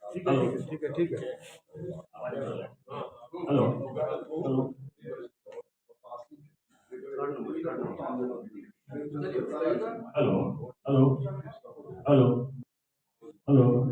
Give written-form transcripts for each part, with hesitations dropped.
ठीक है, ठीक है। Hello hello hello hello hello hello.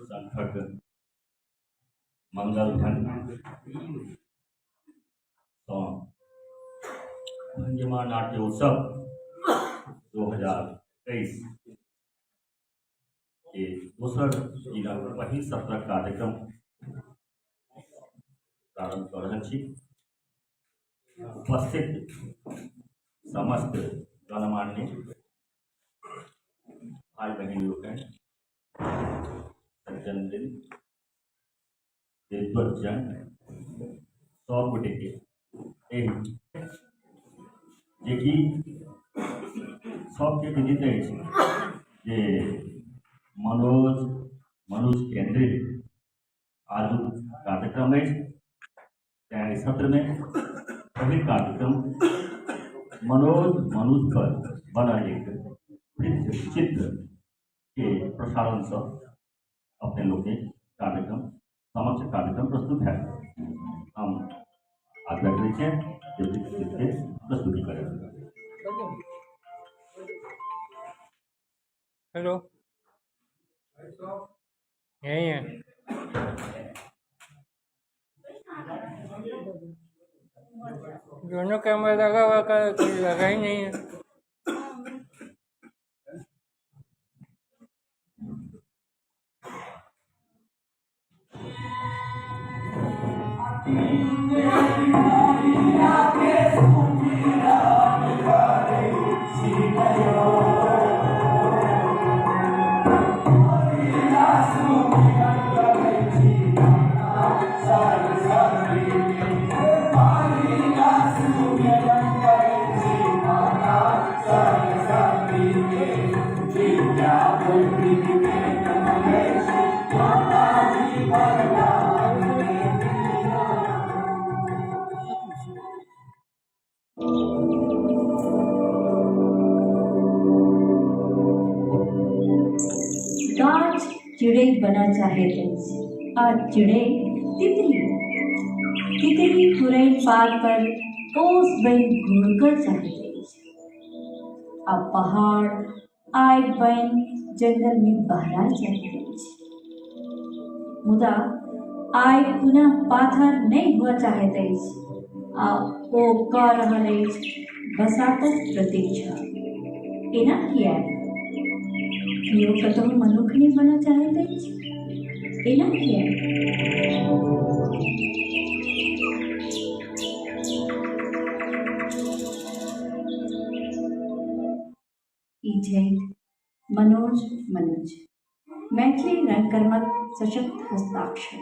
संघक मंगल घंट सँ भंगिमा नाट्य उत्सव 2023 के दोसर दिनक पहिल सत्रक कार्यक्रम प्रारंभ कऽ रहल छी। उपस्थित समस्त गणमान्य भाई बहिन लोकनि, सज्जनवृंद, विद्वज्जन, सब गोटेके एहि जेकि सबके विदित अछि जे मनोज मनुज केंद्रित आजुक कार्यक्रम अछि, तेँ एहि सत्रमे पहिल कार्यक्रम मनोज मनुज पर बनल एक वृत्त चित्र के प्रसारणसँ अपने लोकके कार्यक्रम समक्ष कार्यक्रम प्रस्तुत है। हम आग्रह करै छियनि जे वृत्त चित्रके प्रस्तुति करें। हेलो, यही है। दोनों कैमरा लगा हुआ का कोई लगा ही नहीं है। गाछ चिड़ै बनऽ चाहैत अछि आ चिड़ै तितली। तितली पुरैन पात पर ओस बनि गुड़कऽ चाहैत अछि आ पहाड़ आगि बनि जंगलमे बहराय चाहैत अछि। मुदा आगि पुनः पाथर नहि हुअ चाहैत अछि आ ओ कऽ रहल अछि बसातक प्रतीक्षा। एना किएक? केओ कतहु मनुक्ख नहि बनऽ चाहैत अछि? एना किएक? ई छथि मनोज मनुज, मैथिली रंगकर्मक सशक्त हस्ताक्षर,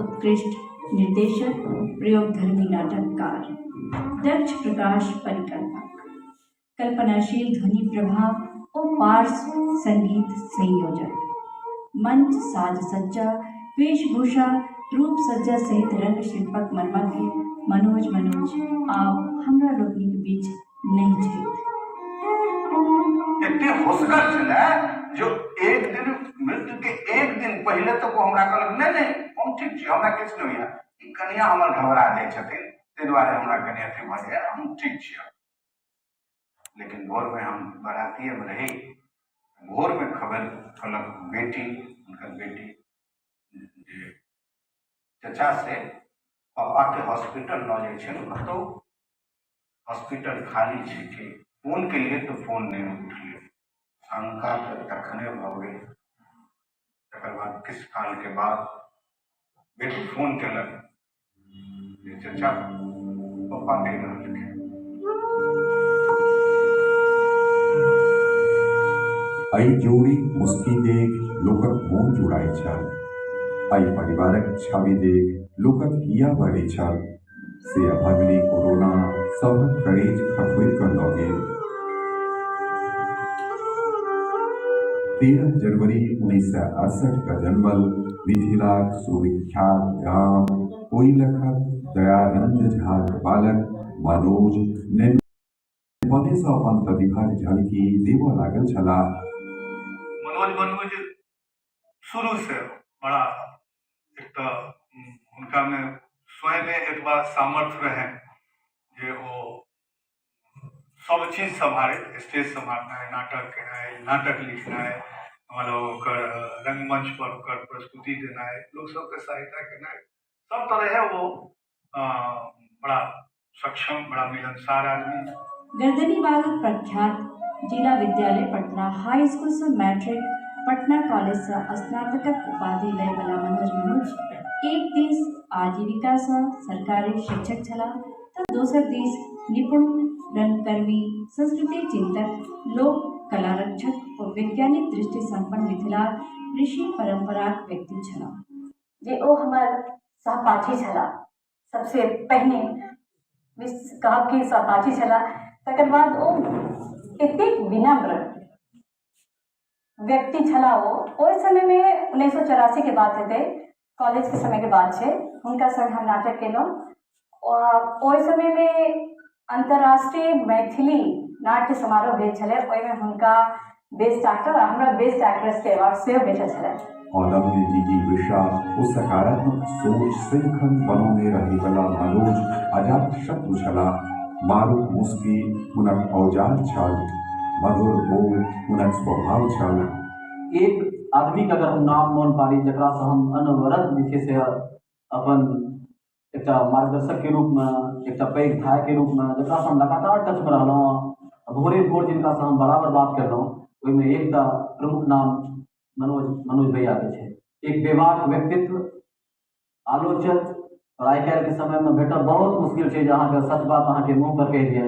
उत्कृष्ट निर्देशक, प्रयोगधर्मी नाटककार, दक्ष प्रकाश परिकल्पक, कल्पनाशील ध्वनि प्रभाव ओ पार्श्व संगीत संयोजक, मंच साज सज्जा, वेशभूषा, रूप सज्जा सहित रंग शिल्पक मर्मज्ञ मनोज मनोज आब हमरा लोकनिक बीच नहि छथि। एते होशगर छलै जो एक दिन मृत्यु के एक दिन पहिले तक ओ हमरा कहलक नहि नहि हम ठीक छी, हमरा किछु नहि होइया, ई कनिया हमर घबरा जाइ छथिन ताहि दुआरे हमरा कनि अथी भऽ जाइए, हम ठीक छी। लेकिन भोरमे हम बरातिएमे रही, भोरमे खबर कहलक बेटी, हुनकर बेटी जे चचा से पापाके हॉस्पिटल लऽ जाइ छै, कतहु हॉस्पिटल खाली छै कि फोन केलियै तऽ फोन नहि उठलै। शंका तऽ तखने भऽ गेल। तकर बाद किछु कालके बाद बेटी फोन केलक जे चचा पप्पा नहि रहलखिन। एहि जोड़ीक मुस्की देख लोकक मोन जुड़ाइ छल। एहि परिवारक छवि देख लोकक हिया बढ़ै छल। से अभगली कोरोना सभक करेज खखोरि कऽ लऽ गेल। 13 जनवरी 1968 क जन्मल मिथिलाक सुविख्यात गाम कोइलखक दयानंद झाक बालक मनोज नेनपनेसँ अपन प्रतिभाक झलकी देबऽ लागल छलाह। मनोज मनोज शुरूसँ बड़ा एक तऽ हुनकामे स्वयंमे एतबा सामर्थ्य रहनि जे ओ सब चीज सम्हारैत, स्टेज सम्हारनाइ, नाटक केनाइ, नाटक लिखनाइ, मतलब ओकर रंगमंच पर ओकर प्रस्तुति देनाइ, लोक सबके सहायता केनाइ, सब तरहे ओ बड़ा सक्षम, बड़ा मिलनसार आदमी। गर्दनीबागक प्रख्यात जिला विद्यालय पटना हाई स्कूल सँ मैट्रिक, पटना कॉलेज सँ स्नातकक उपाधि लय बला मनोज मनोज एक दिस आजीविका सँ सरकारी शिक्षक छलाह तँ दोसर दिस निपुण रंगकर्मी, संस्कृति चिंतक, लोक कला रक्षक ओ वैज्ञानिक दृष्टि संपन्न मिथिलाक ऋषि परंपराक व्यक्ति छलाह। जे ओ हमर सहपाठी छलाह, सबसे पहिने कहब कि सहपाठी छलाह, तकर बाद ओ एतेक विनम्र व्यक्ति छलाह। ओ ओहि समयमे 1984के बात हेतै, कॉलेजके समयके बात छै, हुनका संग हम नाटक केलहुँ। ओहि समयमे अन्तर्राष्ट्रीय मैथिली नाट्य समारोह भेल छलै, ओहिमे हुनका बेस्ट एक्टर आ हमरा बेस्ट एक्ट्रेसके अवार्ड सेहो भेटल छलै। अदम्य जिजीविषा ओ सकारात्मक सोच सदिखन बनौने रहैवला मनोज अजात शत्रु छलाह। मारुक मुस्की हुनक औजार छल, मधुर बोल हुनक स्वभाव छल। एक आदमीके अगर हम नाम मोन पाड़ी जकरासँ हम अनवरत जे छै से अपन एकटा मार्गदर्शकके रूपमे, एकटा पैघ भायके रूपमे जकरासँ हम लगातार टचमे रहलहुँ, भोरे भोर जिनकासँ हम बराबर बात केलहुँ, ओहिमे एकटा प्रमुख नाम मनोज मनोज भैयाके छै। एक बेबाक व्यक्तित्व, आलोचक, आओर आइ काल्हिके समयमे भेटब बहुत मुश्किल छै जे अहाँके सच बात अहाँके मुँह पर कहि दिअ,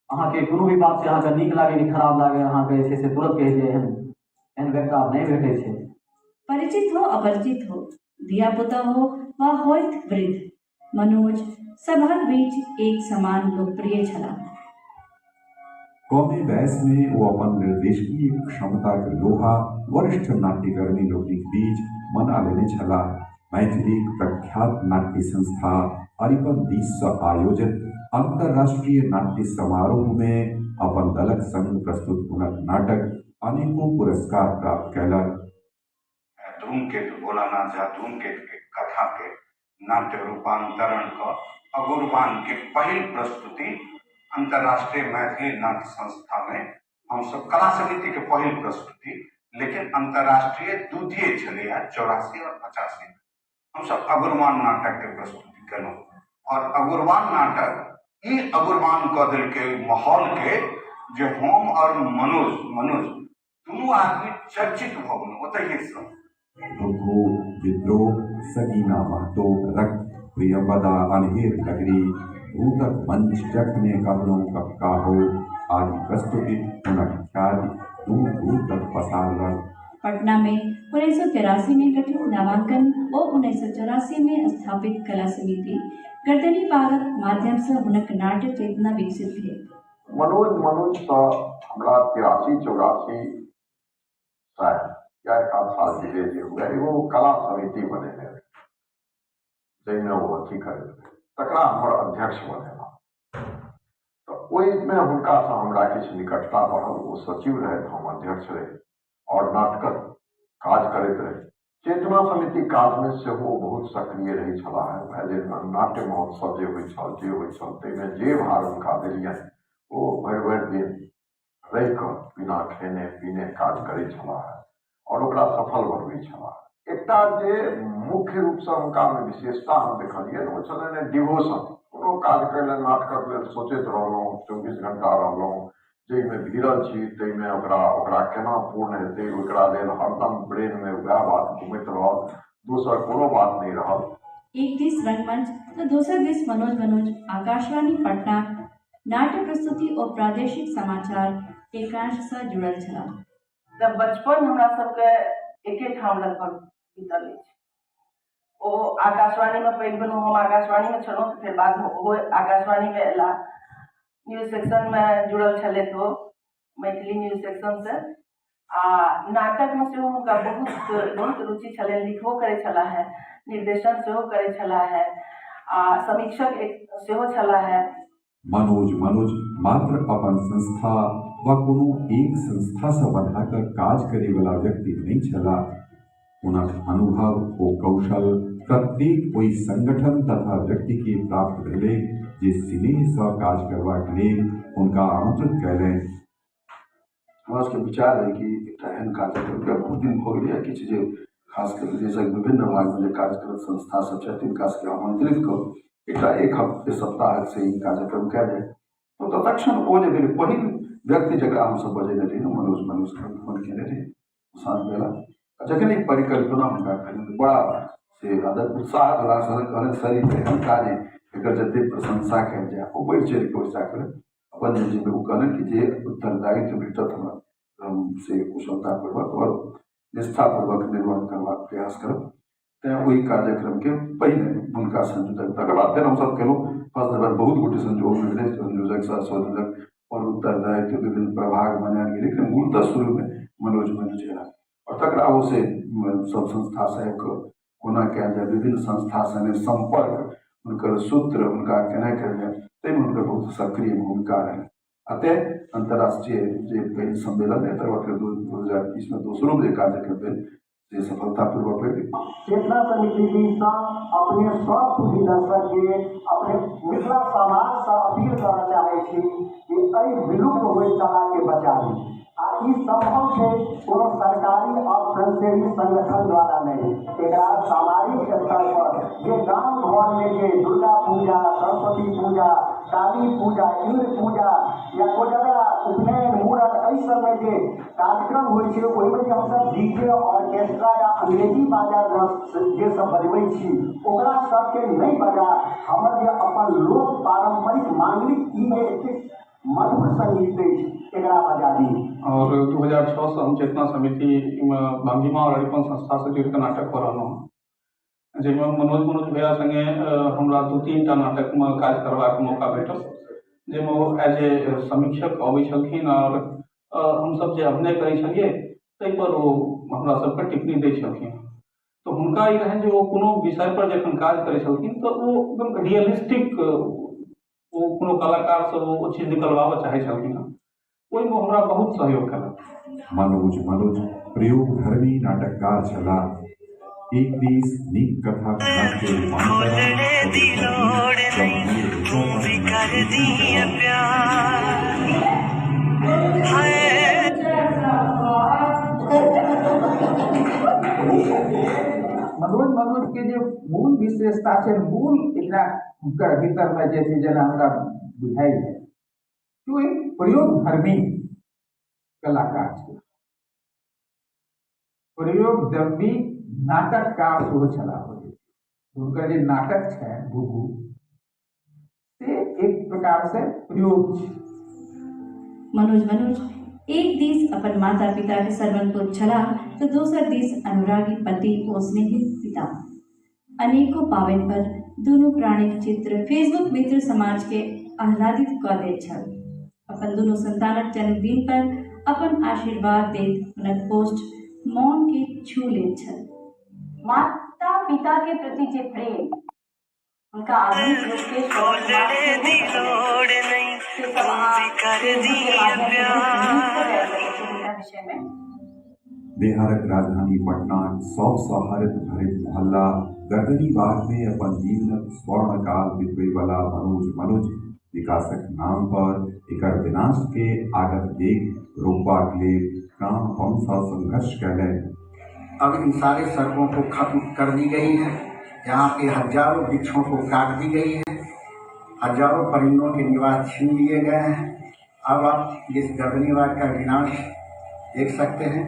अहाँके कोनो भी बात छै, अहाँके नीक लागै कि खराब लागै, अहाँके जे छै से तुरत कहि दिअ, एहन एहन व्यक्ति आब नहि भेटै छै। परिचित हो अपरिचित हो, धिया-पुता हो वा होइत वृद्ध, मनोज सभक बीच एक समान लोकप्रिय छलाह। कमे वयसमे ओ अपन निर्देशकीय क्षमताक लोहा वरिष्ठ नाट्यकर्मी लोकनिक बीच मना लेने छलाह। मैथिलीक प्रख्यात नाट्य संस्था अरिपन दिससँ आयोजित अन्तर्राष्ट्रीय नाट्य समारोहमे अपन दलक संग प्रस्तुत हुनक नाटक अनेको पुरस्कार प्राप्त कयलक। धूमकेतु भोलानाथ झा धूमकेतु के कथा के नाट्य रूपांतरण क अगुरवान के पहिल प्रस्तुति अंतर्राष्ट्रीय मैथिली नाट्य संस्था में हमसब कला समिति के पहिल प्रस्तुति, लेकिन अंतर्राष्ट्रीय द्वितीय छलैया 84 और 85 में हमसब अगुरवान नाटक के प्रस्तुति केलहुँ और अगुरवान नाटक ई अगुरवान कऽ देलकै माहौल के जे हम और मनोज मनोज दुनू आदमी चर्चित भऽ गेलहुँ ओतहिएसँ। घुघू, विद्रोह, सगीना महतो, रक्त, प्रियंवदा, अन्हेर नगरी, भूतक मंच, जखने कहलहुँ कक्का हो आदि प्रस्तुति हुनक ख्याति दूर दूर तक पसारलक। पटना में 1983 में गठित नामांकन ओ 1984 में स्थापित कला समिति गर्दनी बागक माध्यम सँ हुनक नाट्य चेतना विकसित भेल। मनोज मनोजसँ हमरा 83 84 शायद या एक आध साल डिले जे हुए, एगो कला समिति बनेने रहै। जाहिमे ओ अथी करैत रहै तकरा हमर अध्यक्ष बनेला। तऽ ओहिमे हुनकासँ हमरा किछु निकटता बढ़ल। ओ सचिव रहथि, हम अध्यक्ष रही आओर नाटकक काज करैत रही। चेतना समिति काजमे सेहो ओ बहुत सक्रिय रहै छलाह। जे नाट्य महोत्सव जे होइ छल जे होइ छल ताहिमे जे भार हुनका देलियनि ओ भरि भरि दिन रहि कऽ बिना खेने पीने काज करै छलाह आओर ओकरा सफल बनबै छलाह। एकटा जे मुख्य रूपसँ हुनकामे विशेषता हम देखलियनि ओ छलनि डिवोशन। कोनो काज करै लेल नाटकक लेल सोचैत रहलहुँ, 24 घंटा रहलहुँ, जाहिमे भिड़ल छी ताहिमे ओकरा ओकरा केना पूर्ण हेतै ओकरा लेल हरदम ब्रेनमे वएह बात घुमैत रहल, दोसर कोनो बात नहि रहल। एक दिस रंगमंच तो दोसर दिस मनोज मनोज आकाशवाणी पटना नाट्य प्रस्तुति और प्रादेशिक समाचार एकांश से जुड़ल छलाह। तऽ बचपन हमरा सबके एकेठाम लगभग बीतल अछि। ओ आकाशवाणीमे पैघ भेलहुँ, हम आकाशवाणीमे छलहुँ, तऽ फेर बादमे ओहो आकाशवाणीमे अयलाह। न्यूज सेक्शनमे जुड़ल छलथि ओ, मैथिली न्यूज सेक्शनसँ। आ नाटकमे सेहो हुनका बहुत बहुत रुचि छलनि, लिखबो करै छलाह हेँ, निर्देशन सेहो करै छलाह हेँ आ समीक्षक एक सेहो छलाह हेँ। मनोज मनोज मात्र अपन संस्था वा कोनो एक संस्थासँ बन्हा कऽ काज करैवला व्यक्ति नहि छलाह। हुनक अनुभव ओ कौशल प्रत्येक ओहि संगठन तथा व्यक्तिकेँ प्राप्त भेलैक जे सिनेहसँ काज करबाक लेल हुनका आमंत्रित कयलनि। हमरा सबके विचार रहै कि एकटा एहन कार्यक्रमके बहुत दिन भऽ गेलैए किछु जे खास कऽ देशक विभिन्न भागमे जे कार्यरत संस्था सब छथि तिनका सबके आमन्त्रित कऽ एकटा एक हफ्ते सप्ताहक से ई कार्यक्रम कयल जाय। तऽ तत्क्षण ओ जे भेलै पहिल व्यक्ति जकरा हमसब बजेने रही मनोज मनोज फोन केने रही, साँझ भेला आ जखन ई परिकल्पना हुनका कहलनि बड़ा से आदर उत्साह भेला। सर कहलनि सर ई तऽ एहन काज अइ एकर जतेक प्रशंसा कयल जाय ओ बढ़ि चढ़ि कऽ ओहि कयलनि अपन जे जिम्मे ओ कहलनि कि जे उत्तरदायित्व भेटत हमरा हम से कुशलतापूर्वक आओर निष्ठापूर्वक निर्वहन करबाक प्रयास करब। तैँ ओहि कार्यक्रमके पहिने हुनका संयोजक, तकर बाद फेर हमसभ केलहुँ। फर्स्ट बेर बहुत गोटे संजोगमे भेलै, संयोजक सह संयोजक आओर उत्तरदायित्व विभिन्न प्रभाग बनायल गेलै, लेकिन मूलतः शुरूमे मनोज मनोज अयला आओर तकरा ओ से सब संस्था से आबि कऽ कोना कयल जाय, विभिन्न संस्था सङ्गे सम्पर्क हुनकर सूत्र हुनका केना कयल जाय ताहिमे हुनकर बहुत सक्रिय भूमिका रहनि। आ तेँ अन्तर्राष्ट्रीय जे पहिल सम्मेलन रहै तकर बाद फेर 2020मे दोसरो जे कार्यक्रम भेल से सफलतापूर्वक भेल। चेतना समिति दिससँ अपने सब सुधी दर्शकके अपने मिथिला समाजसँ अपील करऽ चाहै छी कि एहि विलुप्त होइत कलाके बचाबी। आ ई सम्भव छै कोनो सरकारी आओर स्वयंसेवी संगठन द्वारा नहि। एकरा सामाजिक स्तर पर जे गाम घरमे जे दुर्गा पूजा, सरस्वती पूजा, काली पूजा, इन्द्र पूजा या कोजगरा, उपनयन, मूड़न एहि सबमे जे कार्यक्रम होइ छै ओहिमे जे हमसब डी जे ऑर्केस्ट्रा या अंग्रेजी बाजा जे सब बजबै छी ओकरा सबके नहि बजा हमर जे अपन लोक पारम्परिक मांगलिक ई जे एतेक मधुर संगीत अछि एकरा बजाबी। और 2006 से हम चेतना समिति में भंगिमा और अरिपन संस्था से जुड़ि कऽ नाटक कऽ रहलहुँ हँ, जाहिमे मनोज मनोज भैया संगे हमरा 2-3 टा नाटकमे काज करबाक मौका भेटल, जाहिमे ओ एज ए समीक्षक अबै छलखिन आओर हमसब जे अभिनय करै छलियै ताहिपर ओ हमरा सबके टिप्पणी दै छलखिन। तऽ हुनका ई रहनि जे ओ कोनो विषयपर जखन काज करै छलखिन तऽ ओ एकदम रियलिस्टिक ओ कोनो कलाकारसँ ओ चीज निकलबाबऽ चाहै छलखिन हँ, ओहिमे हमरा बहुत सहयोग केलक। मनोज मनोज प्रयोगधर्मी नाटककार छलाह। एक दिस नीक कथाक नाट्य रूपांतरण त दोसर दिस गंभीर विषय पर हुनक लेखनी चलल। मनोज मनोज के जे मूल विशेषता छै, मूल एकरा हुनकर भीतरमे जे छै जेना हमरा बुझाइए कि ओ एक प्रयोगधर्मी कलाकार छलाह, प्रयोगधर्मी नाटककार सेहो छलाह। हुनकर जे नाटक छनि घुघू से एक प्रकार से प्रयोग छै। मनोज मनोज एक दिस अपन माता पिता के सर्वंतोष छलाह तो दोसर दिस अनुरागी पति ओ स्नेहित पिता। अनेको पाबनि पर दुनू प्राणीक चित्र फेसबुक मित्र समाज के आह्लादित कऽ दैत छल। अपन दुनू संतानक जन्मदिन पर अपन आशीर्वाद दैत हुनक पोस्ट मौन के छू लैत छल। माता पिता के प्रति जे प्रेम हुनका आधुनिक युग के शरद कुमार सेहो पसंद अछि। से सब अहाँ फेसबुक के माध्यम से बहुत नीक सँ जानि सकैत छी हुनका विषय मे। बिहारक राजधानी पटनाक सबसँ हरित-भरित मोहल्ला गर्दनीबागमे अपन जीवनक स्वर्णकाल बितबैवला मनोज मनुज विकासक नाम पर एकर विनाशके आगत डेग रोकबाक लेल प्राणपणसँ संघर्ष कयलनि। अब इन सारे सड़कों को खत्म कर दी गई है। यहाँ के हजारों वृक्षों को काट दी गई है, हजारों परिंदों के निवास छीन लिए गए हैं। अब आप इस गर्दनीबाग का विनाश देख सकते हैं।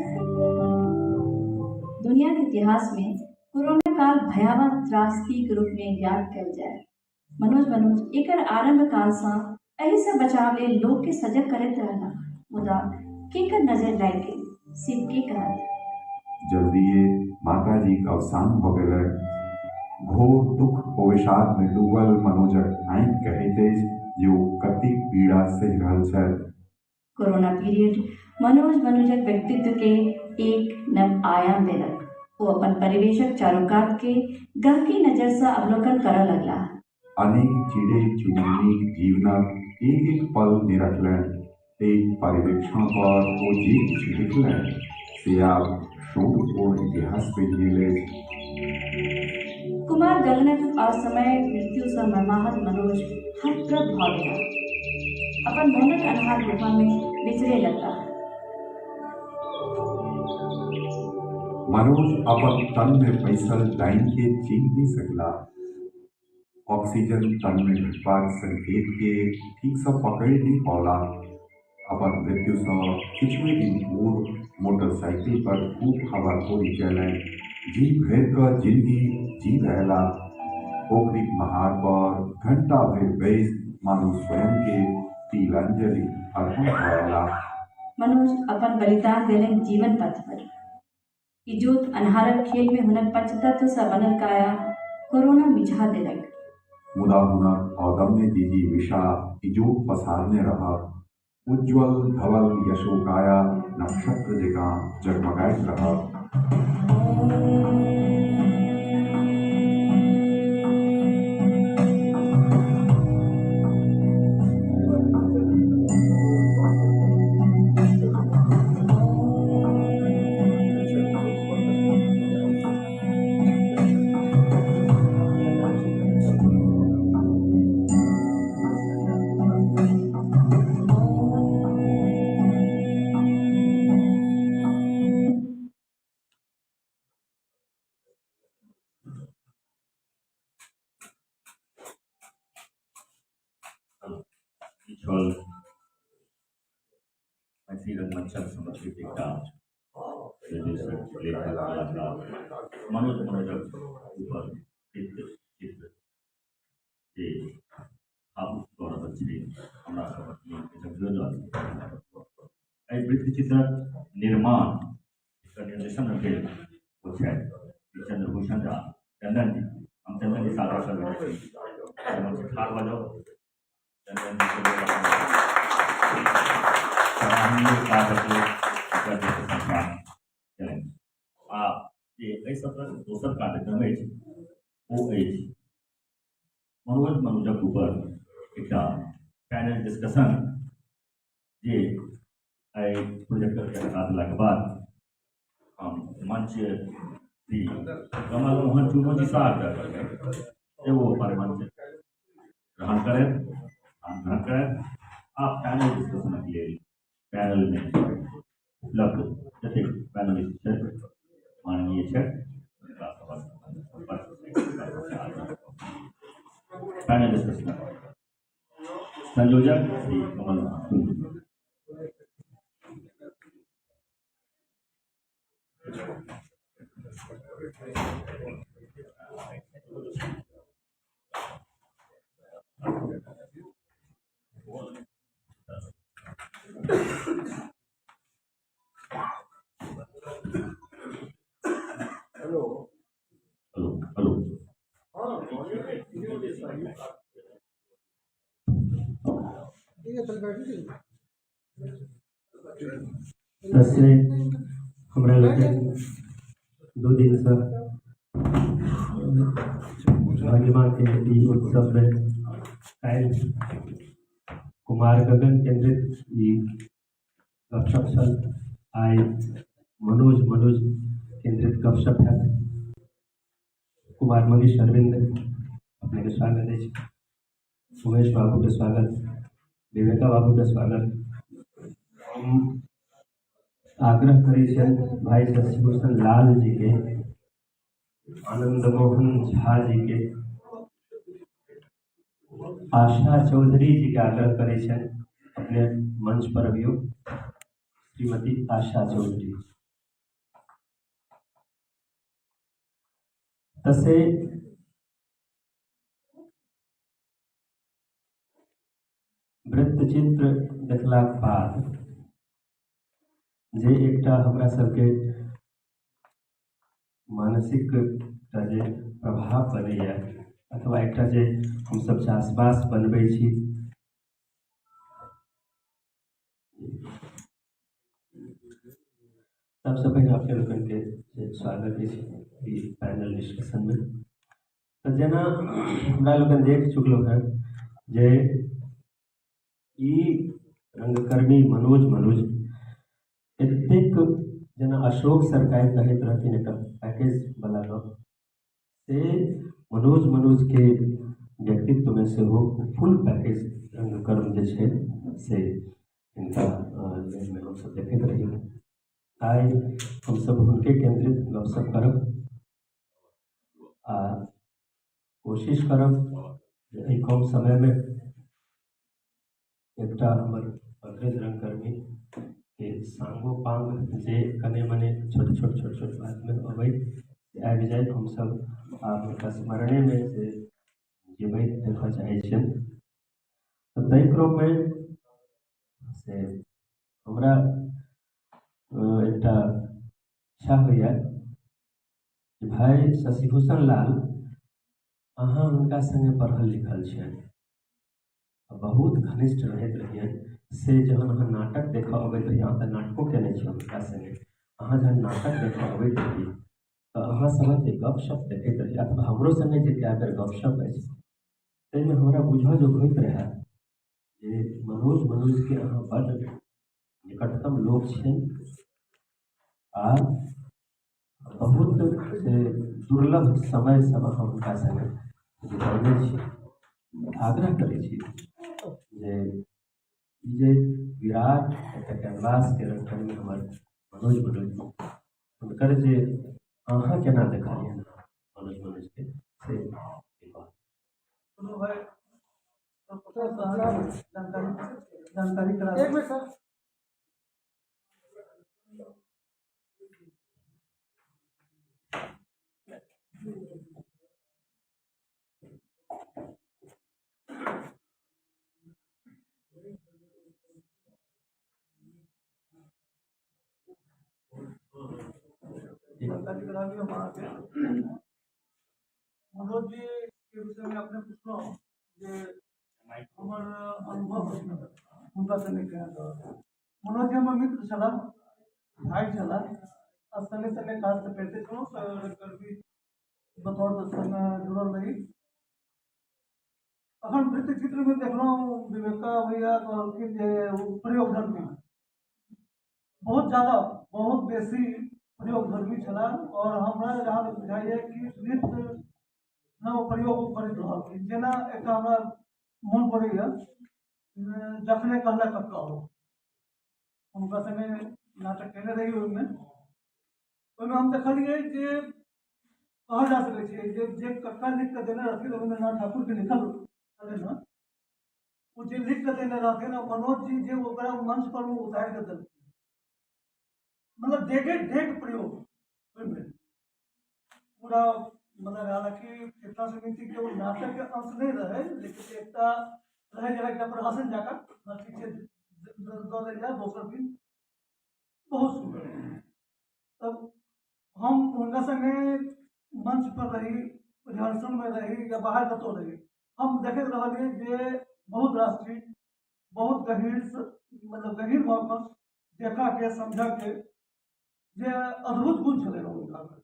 दुनियाक इतिहास मे कोरोना काल भयावह त्रासदीक रूप मे याद कयल जायत। मनोज मनोज एकर आरंभ काल सँ एहि सँ बचाव लेल लोक केँ सजग करैत रहलाह, मुदा केकर नजरि लागि गेल से के कहत। जल्दिये माताजीक अवसान भ गेलनि। घोर दुःख ओ विषादमे डूबल मनोजक आँखि कहैत अछि जे ओ कतेक पीड़ा सहि रहल छथि। कोरोना पीरियड मनोज मनुजक व्यक्तित्व के एक नव आयाम देलक। ओ अपन परिवेशक चारूकात के गहकी नजर सँ अवलोकन करय लगलाह। अनेक चिड़ै-चुनमुनीक जीवनक एक-एक पल निरखलनि। एहि पर्यवेक्षण पर ओ जे किछु लिखलनि से आब शोधपूर्ण इतिहास बनि गेल अछि। कुमार गगनक असमय मृत्यु सँ मर्माहत मनोज हतप्रभ भ गेलाह। अपन मोनक अन्हार गुफा मे विचरय लगलाह। मनोज अपन तन मे पैसल डाइन केँ चीन्हि नहि सकलाह। ऑक्सीजन तन मे घटबाक संकेत केँ ठीक सँ पकड़ि नहि पौलाह। अपन मृत्यु सँ किछुए दिन पूर्व मोटरसाइकिल पर खूब हवाखोरी कयलनि। जी भरि क जिनगी जीब अयलाह। पोखरिक महार पर घंटा भरि बैसि मानू स्वयं केँ तिलांजलि अर्पण क अयलाह। मनोज अपन बलिदान देलनि जीवन पथ पर। इजोत अन्हारक खेल मे हुनक पंचतत्व सँ बनल काया कोरोना मिझा देलक। मुदा हुनक अदम्य जिजीविषा इजोत पसारने रहत। उज्ज्वल धवल यशोकाया नक्षत्र जेकाँ जगमगाइत रहत। ई छल मैथिली रंगमंचक समर्पित एकटा निर्देशक, लेखक, कलाकार मनोज मनोजक ऊपर चित्र चित्र जे भावुक कऽ रहल छै हमरा सभक मोनके झकझोरि रहल छै। एहि वृत्त चित्रक निर्माण, एकर निर्देशन भेल ओ छथि श्री चंद्रभूषण झा चंदन जी। हम चंदन जी सादर करबै मंच ठाढ़ भऽ जाउ। चंदन जी के सराहनीय काजक लेल एकर जे प्रशंसा केलनि। आ जे एहि सत्रक दोसर कार्यक्रम अछि ओ अछि मनोज मनोजक ऊपर एकटा पैनल डिस्कशन, जे एहि प्रोजेक्टरके हटा देलाके बाद हम मंच श्री कमल मोहन चुनू जी सँ आग्रह करबै जे ओ अपन मंच ग्रहण करथि, ग्रहण करथि आ पैनल डिस्कशनक लेल पैनलमे उपलब्ध जतेक पैनलिस्ट छथि, माननीय छथि, हुनका सभक सम्पर्क आग्रह। पैनल डिस्कशन संयोजक श्री कमल मोहन चुनू। Hello hello hello. तस्वीर हमरा लोकनि 2 दिनसँ भंगिमा के ई उत्सव में काल्हि कुमार गगन केंद्रित ई गपशप छल, आइ मनोज मनोज केंद्रित गपशप हैत। कुमार मनीष अरविंद अपने के स्वागत अछि, उमेश बाबू के स्वागत, विवेका बाबू के स्वागत। हम आग्रह करै छियनि भाई शशिभूषण लाल जी के, आनंद मोहन झा जी के, आशा चौधरी जी के आग्रह करै छियनि अपने मंच पर अबियौ। श्रीमती आशा चौधरी। तसे वृत्तचित्र देखलाक बाद जे एकटा हमरा सबके मानसिक एकटा जे प्रभाव बनैए अथवा एकटा जे हमसब चासबास बनबै छी, सबसँ पहिने अपने लोकनिके स्वागत अछि ई पैनल डिस्कशनमे। तऽ जेना हमरा लोकनि देख चुकलहुँ हेँ जे ई रंगकर्मी मनोज मनोज एतेक, जेना अशोक सरकार कहैत रहथिन एकटा पैकेज वाला गप, से मनोज मनोजके व्यक्तित्वमे सेहो फुल पैकेज रंगकर्म जे छै से हिनका मे हमसब देखैत रही। आइ हमसब हुनके केंद्रित गपशप करब आ कोशिश करब जे एहि कम समयमे एकटा हमर अग्रज रंगकर्मी के सांगो पांग जे कने मने छोट छोट छोट छोट बातमे अबै से आबि जाय। हमसब आब हुनका स्मरणेमे से जीबैत देखऽ चाहै छियनि। तऽ ताहि क्रममे से हमरा एकटा इच्छा होइए जे भाइ शशिभूषण लाल, अहाँ हुनका सङ्गे पढ़ल लिखल छियनि, बहुत घनिष्ठ रहैत रहियनि, से जहन अहाँ नाटक देखऽ अबैत रही, अहाँ तऽ नाटको कयने छी हुनका सङ्गे, अहाँ जहन नाटक देखऽ अबैत रही तऽ अहाँ सभक जे गपशप देखैत रही अथवा हमरो सङ्गे जे कए बेर गपशप अछि ताहिमे हमरा बुझऽ जोग होइत रहए जे मनोज मनोजके अहाँ बड्ड निकटतम लोक छियनि आ बहुत से दुर्लभ समय सब अहाँ हुनका सङ्गे बितौने छी। आग्रह करै छी जे ई जे विराट एकटा कैनवासके रंगकर्मी हमर मनोज मनोज, हुनकर जे अहाँ केना देखलियनि मनोज मनोजके से भाई जानकारी जानकारी करा। एक मिनट सर। जानकारी करा दियौ अहाँके। मनोज जी के विषयमे अपने पुछलहुँ जे हमर अनुभव हुनका संगे केहन रहल। मनोज जी हमर मित्र छलाह, भाय छलाह आ संगे संगे काज तऽ करिते छलहुँ, रंगकर्मी बतौर तऽ संगे जुड़ल रही। अखन वृत्त चित्रमे देखलहुँ विवेका भैया कहलखिन जे ओ प्रयोगधर्मी, बहुत ज्यादा बहुत बेसी प्रयोगधर्मी छलाह आओर हमरा जहाँ तक बुझाइए कि नृत्य नव प्रयोग ओ करैत रहलखिन। जेना एकटा हमरा मोन पड़ैए, जखने कहलक कक्का, ओ हुनका संगे नाटक कयने रही, ओहिमे ओहिमे हम देखलियै जे कहल जा सकै छै जे जे कक्का लिख कऽ देने रहथिन, रविन्द्रनाथ ठाकुरके लिखल छलनि हँ, ओ जे लिख कऽ देने रहथिन आ मनोज जी जे ओकरा मंच पर ओ उतारि कऽ देलखिन, मतलब डेगे डेग प्रयोग ओहिमे पूरा। मतलब हालांकि चेतना समिति के ओ नाटक के अंश नहि रहै, लेकिन एकटा रहै जेना एकटा प्रहसन जकाँ, ठीक छै, दऽ देल जाय दोसर दिन, बहुत सुन्दर। तब हम हुनका संगे मंच पर रही, रिहर्सलमे रही या बाहर कतहु रही, हम देखैत रहलियै जे बहुत रास चीज बहुत गहींरसँ, मतलब गहींर भऽ कऽ देखऽके समझऽके जे अद्भुत गुण छलै हुनकामे।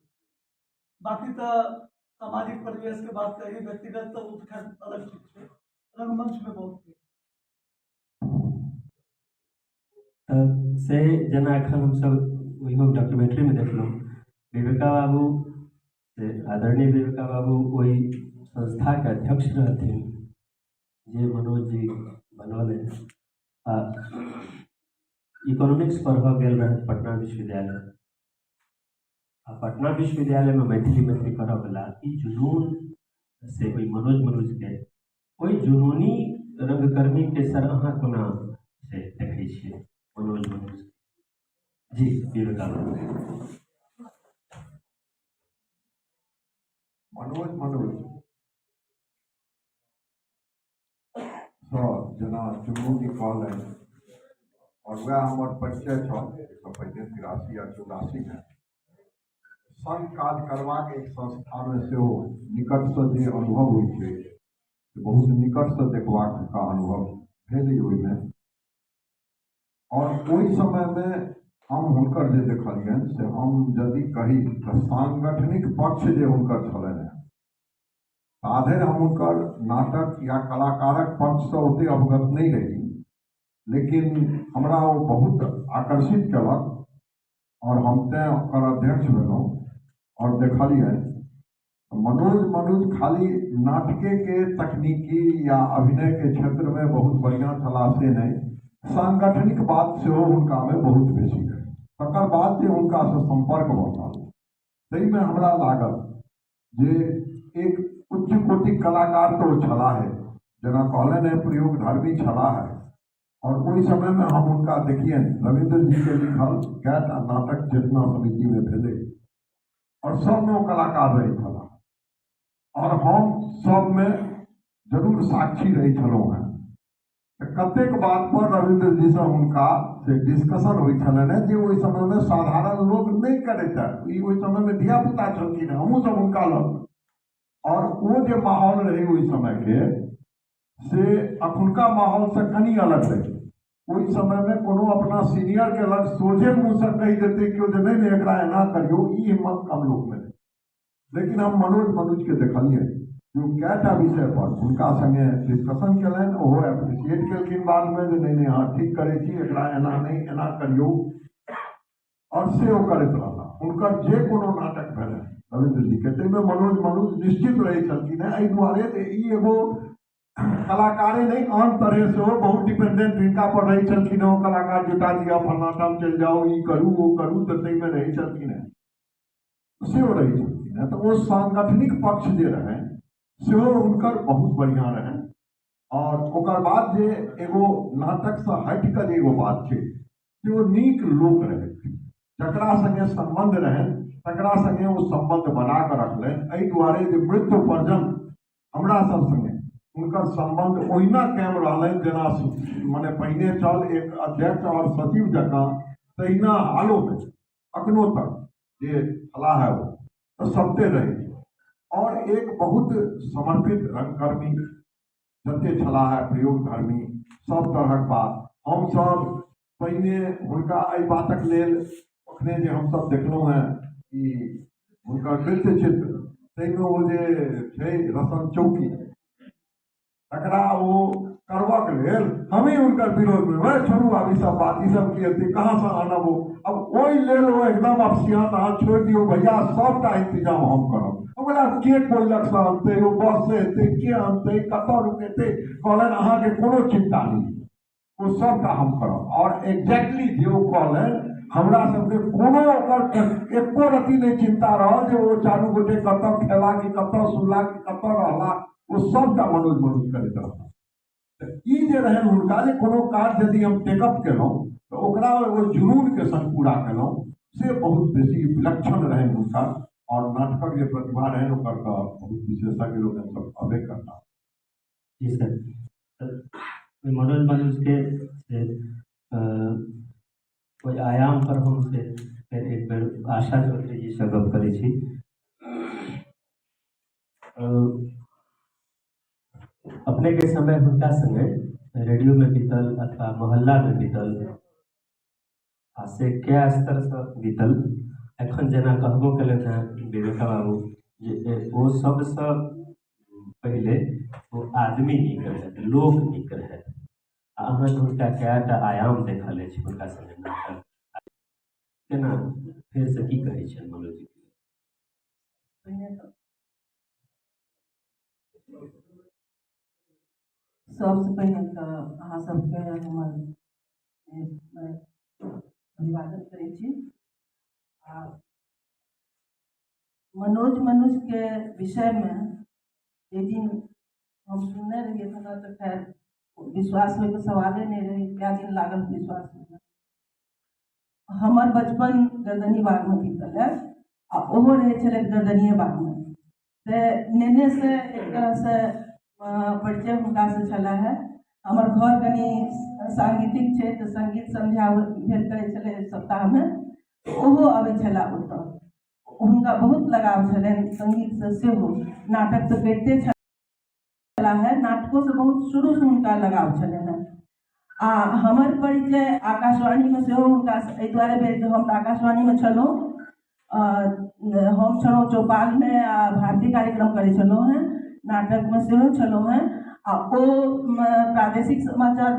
बाँकी तऽ सामाजिक परिवेशके बात कही, व्यक्तिगत तऽ ओ खैर अलग चीज छै, रंगमंचमे बहुत नीक। तऽ से जेना एखन हमसभ ओहियो डॉक्यूमेंट्रीमे देखलहुँ, विवेका बाबू से आदरणीय विवेका बाबू ओहि संस्थाके अध्यक्ष रहथिन जे मनोज जी बनौलनि आ इकोनॉमिक्स पढ़बऽ गेल रहथि पटना विश्वविद्यालय आ पटना विश्वविद्यालयमे मैथिली मैथिली करऽवला ई जुनून से ओहि मनोज मनोजके ओहि जुनूनी रंगकर्मीके सर अहाँ कोना से देखै छियै मनोज मनोज जी? विवेका बाबू। मनोज मनोज सँ जेना चुन्नू जी कहलनि और वएह हमर परिचय छल एहिसँ पहिने 83 या 84मे संग काज करबाक एक संस्थामे सेहो निकटसँ जे अनुभव होइ छै, बहुत निकटसँ देखबाक का अनुभव भेल ओहिमे। और ओहि समयमे हम हुनकर जे देखलियनि से हम यदि कही तऽ सांगठनिक पक्ष जे हुनकर छलनि हेँ, ताधरि हम हुनकर नाटक या कलाकारक पक्षसँ ओतेक अवगत नहि रही, लेकिन हमरा ओ बहुत आकर्षित केलक और हम तेँ ओकर अध्यक्ष भेलहुँ। और देखलियनि मनोज मनोज खाली नाटके तकनीकी या अभिनय के क्षेत्र में बहुत बढ़िया छलाह से नहि, सांगठनिक बात सेहो हुनकामे बहुत बेसी रहै। तकर बाद जे हुनकासँ सम्पर्क बनल ताहिमे हमरा लागल जे एक उच्च कोटिक कलाकार तऽ ओ छलाहे, जेना कहलनि हेँ प्रयोग धर्मी छलाहे। और ओहि समयमे हम हुनका देखियनि, रविन्द्र जीके लिखल कएटा नाटक चेतना समितिमे भेलै और सबमे ओ कलाकार रहै छलाह और हम सबमे जरूर साक्षी रहै छलहुँ हेँ। तऽ कतेक बात पर रविन्द्र जीसँ हुनका से डिस्कशन होइ छलनि हेँ जे ओहि समयमे साधारण लोक नहि करैत। ई ओहि समयमे धियापुता छलखिन, हमहूँ सब हुनका लग, और ओ जे माहौल रहै ओहि समयके से अखुनका माहौलसँ कनि अलग रहै। ओहि समयमे कोनो अपना सीनियरके लग सोझे मुँहसँ कहि देतै केओ जे नहि नहि एकरा एना करियौ, ई हिम्मत कम लोकमे रहै। लेकिन हम मनोज मनोजके देखलियनि जे ओ कएटा विषय पर हुनका सङ्गे डिस्कशन केलनि, ओहो एप्रिसिएट केलखिन बादमे जे नहि नहि अहाँ ठीक करै छी, एकरा एना नहि एना करियौ, और से ओ करैत रहला। हुनकर जे कोनो नाटक भेलनि रविन्द्र जीके ताहिमे मनोज मनोज निश्चित रहै छलखिन हेँ, एहि दुआरे जे ई एगो कलाकारे नहि, आन तरहे सेहो बहुत डिपेंडेंट हिनका पर रहै छलखिन हेँ। ओ कलाकार जुटा दिअ, फल्लाँ ठाम चलि जाउ, ई करू ओ करू, तऽ ताहिमे रहै छलखिन हेँ, सेहो रहै छलखिन हेँ। तऽ ओ सांगठनिक पक्ष जे रहनि सेहो हुनकर बहुत बढ़िआँ रहनि। और ओकर बाद जे एगो नाटकसँ हटि कऽ जे एगो बात छै जे ओ नीक लोक रहथि, जकरा सङ्गे सम्बन्ध रहनि तकरा सङ्गे ओ सम्बन्ध बना कऽ रखलनि। एहि दुआरे जे मृत्यु पर्यन्त हमरा सब सङ्गे हुनकर सम्बन्ध ओहिना कायम रहलनि जेना मने पहिने छल, एक अध्यक्ष और सचिव जकाँ, तहिना हालोमे अखनो तक जे छलाह है ओ तऽ सबते रहै छै। और एक बहुत समर्पित रंगकर्मी जते छलाह है, प्रयोगधर्मी, सब तरहक बात। हमसब पहिने हुनका एहि बातक लेल अखने जे हमसब देखलहुँ हेँ कि हुनकर नृत्य चित्र ताहिमे ओ जे छै रसन चौकी तकरा ओ करबक लेल हमही हुनकर विरोधमे, वएह छोड़ू आब ई सब बात, ई सब की हेतै, कहाँसँ आनब ओ। अब ओहि लेल ओ एकदम अपसियाँत, अहाँ छोड़ि दियौ भैया, सबटा इंतजाम हम करब। हम कहलियै आब के कोइलखसँ अनतै, ओ बससँ एतै, के अनतै, कतऽ रुकेतै? कहलनि अहाँके कोनो चिन्ता नहि, ओ सबटा हम करब। और एग्जैक्टली जे ओ कहलनि, हमरा सबके कोनो ओकर एको रत्ती नहि चिन्ता रहल जे ओ चारू गोटे कतऽ खेला कि कतऽ सुनला कि कतऽ रहला, ओ सबटा मनोज मनोज करैत रहला। तऽ ई जे रहनि हुनका जे कोनो काज यदि हम टेकअप केलहुँ तऽ ओकरा एगो जुनूनके संग पूरा केलहुँ, से बहुत बेसी विलक्षण रहनि हुनका। और नाटकक जे प्रतिभा रहनि ओकर तऽ बहुत विशेषज्ञ लोकनि सब कहबे करता। जी सर, मनोज मनोजके से ओहि आयाम पर हम से फेर एक बेर आशा चौधरी जी से गप करै छी। अपनेके समय हुनका सङ्गे रेडियोमे बीतल अथवा मोहल्लामे बीतल आ से कए स्तरसँ बीतल? एखन जेना कहबो केलथि हेँ विवेका बाबू जे ओ सबसँ पहिले ओ आदमी नीक रहथि, लोक नीक रहथि। आ अहाँके हुनका कएटा आयाम देखल अछि हुनका सङ्गे नाटक केना फेरसँ की कहै छियनि मनोज जी? सबसँ पहिने तऽ अहाँ सबके हमर अभिवादन करै छी। आ मनोज मनुजके विषयमे एक दिन हम सुनने रहियै, हमरा तऽ खैर विश्वास होइके सवाले नहि रहै, कए दिन लागल विश्वास होइमे। हमर बचपन गर्दनी बागमे बीतल है आ ओहो रहै छलथि गर्दनीये बागमे, तऽ नेनेसँ एक तरहसँ परिचय हुनकासँ छलै हे। हमर घर कनि साङ्गीतिक छै तऽ सङ्गीत सन्ध्या भेल करै छलै सप्ताहमे, ओहो अबै छलाह ओतऽ। हुनका बहुत लगाव छलनि सङ्गीतसँ सेहो, नाटक तऽ करिते छलाह हे, नाटकोसँ बहुत शुरूसँ हुनका लगाव छलनि हेँ। आ हमर परिचय आकाशवाणीमे सेहो हुनकासँ एहि दुआरे भेल जे हम तऽ आकाशवाणीमे छलहुँ, हम छलहुँ चौपालमे आ भारती कार्यक्रम करै छलहुँ हेँ, नाटकमे सेहो छलहुँ हेँ। आ ओ प्रादेशिक समाचार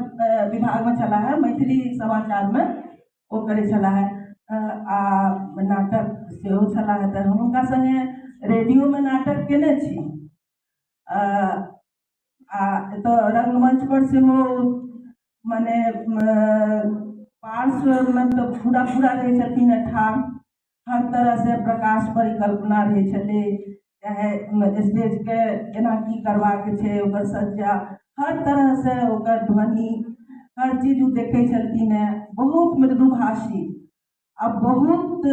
विभागमे छलाह हेँ, मैथिली समाचारमे ओ करै छलाह हेँ आ नाटक सेहो छलाह हेँ। तऽ हम हुनका सङ्गे रेडियोमे नाटक केने छी आ एतऽ रङ्गमञ्चपर सेहो, मने पार्श्वमे तऽ पूरा पूरा रहै छलखिन हेँ ठाढ़। हर तरहसँ प्रकाश परिकल्पना रहै छलै, चाहे स्टेजके केना की करबाक छै, ओकर सज्जा, हर तरहसँ ओकर ध्वनि, हर चीज ओ देखै छलखिन हेँ। बहुत मृदुभाषी आ बहुत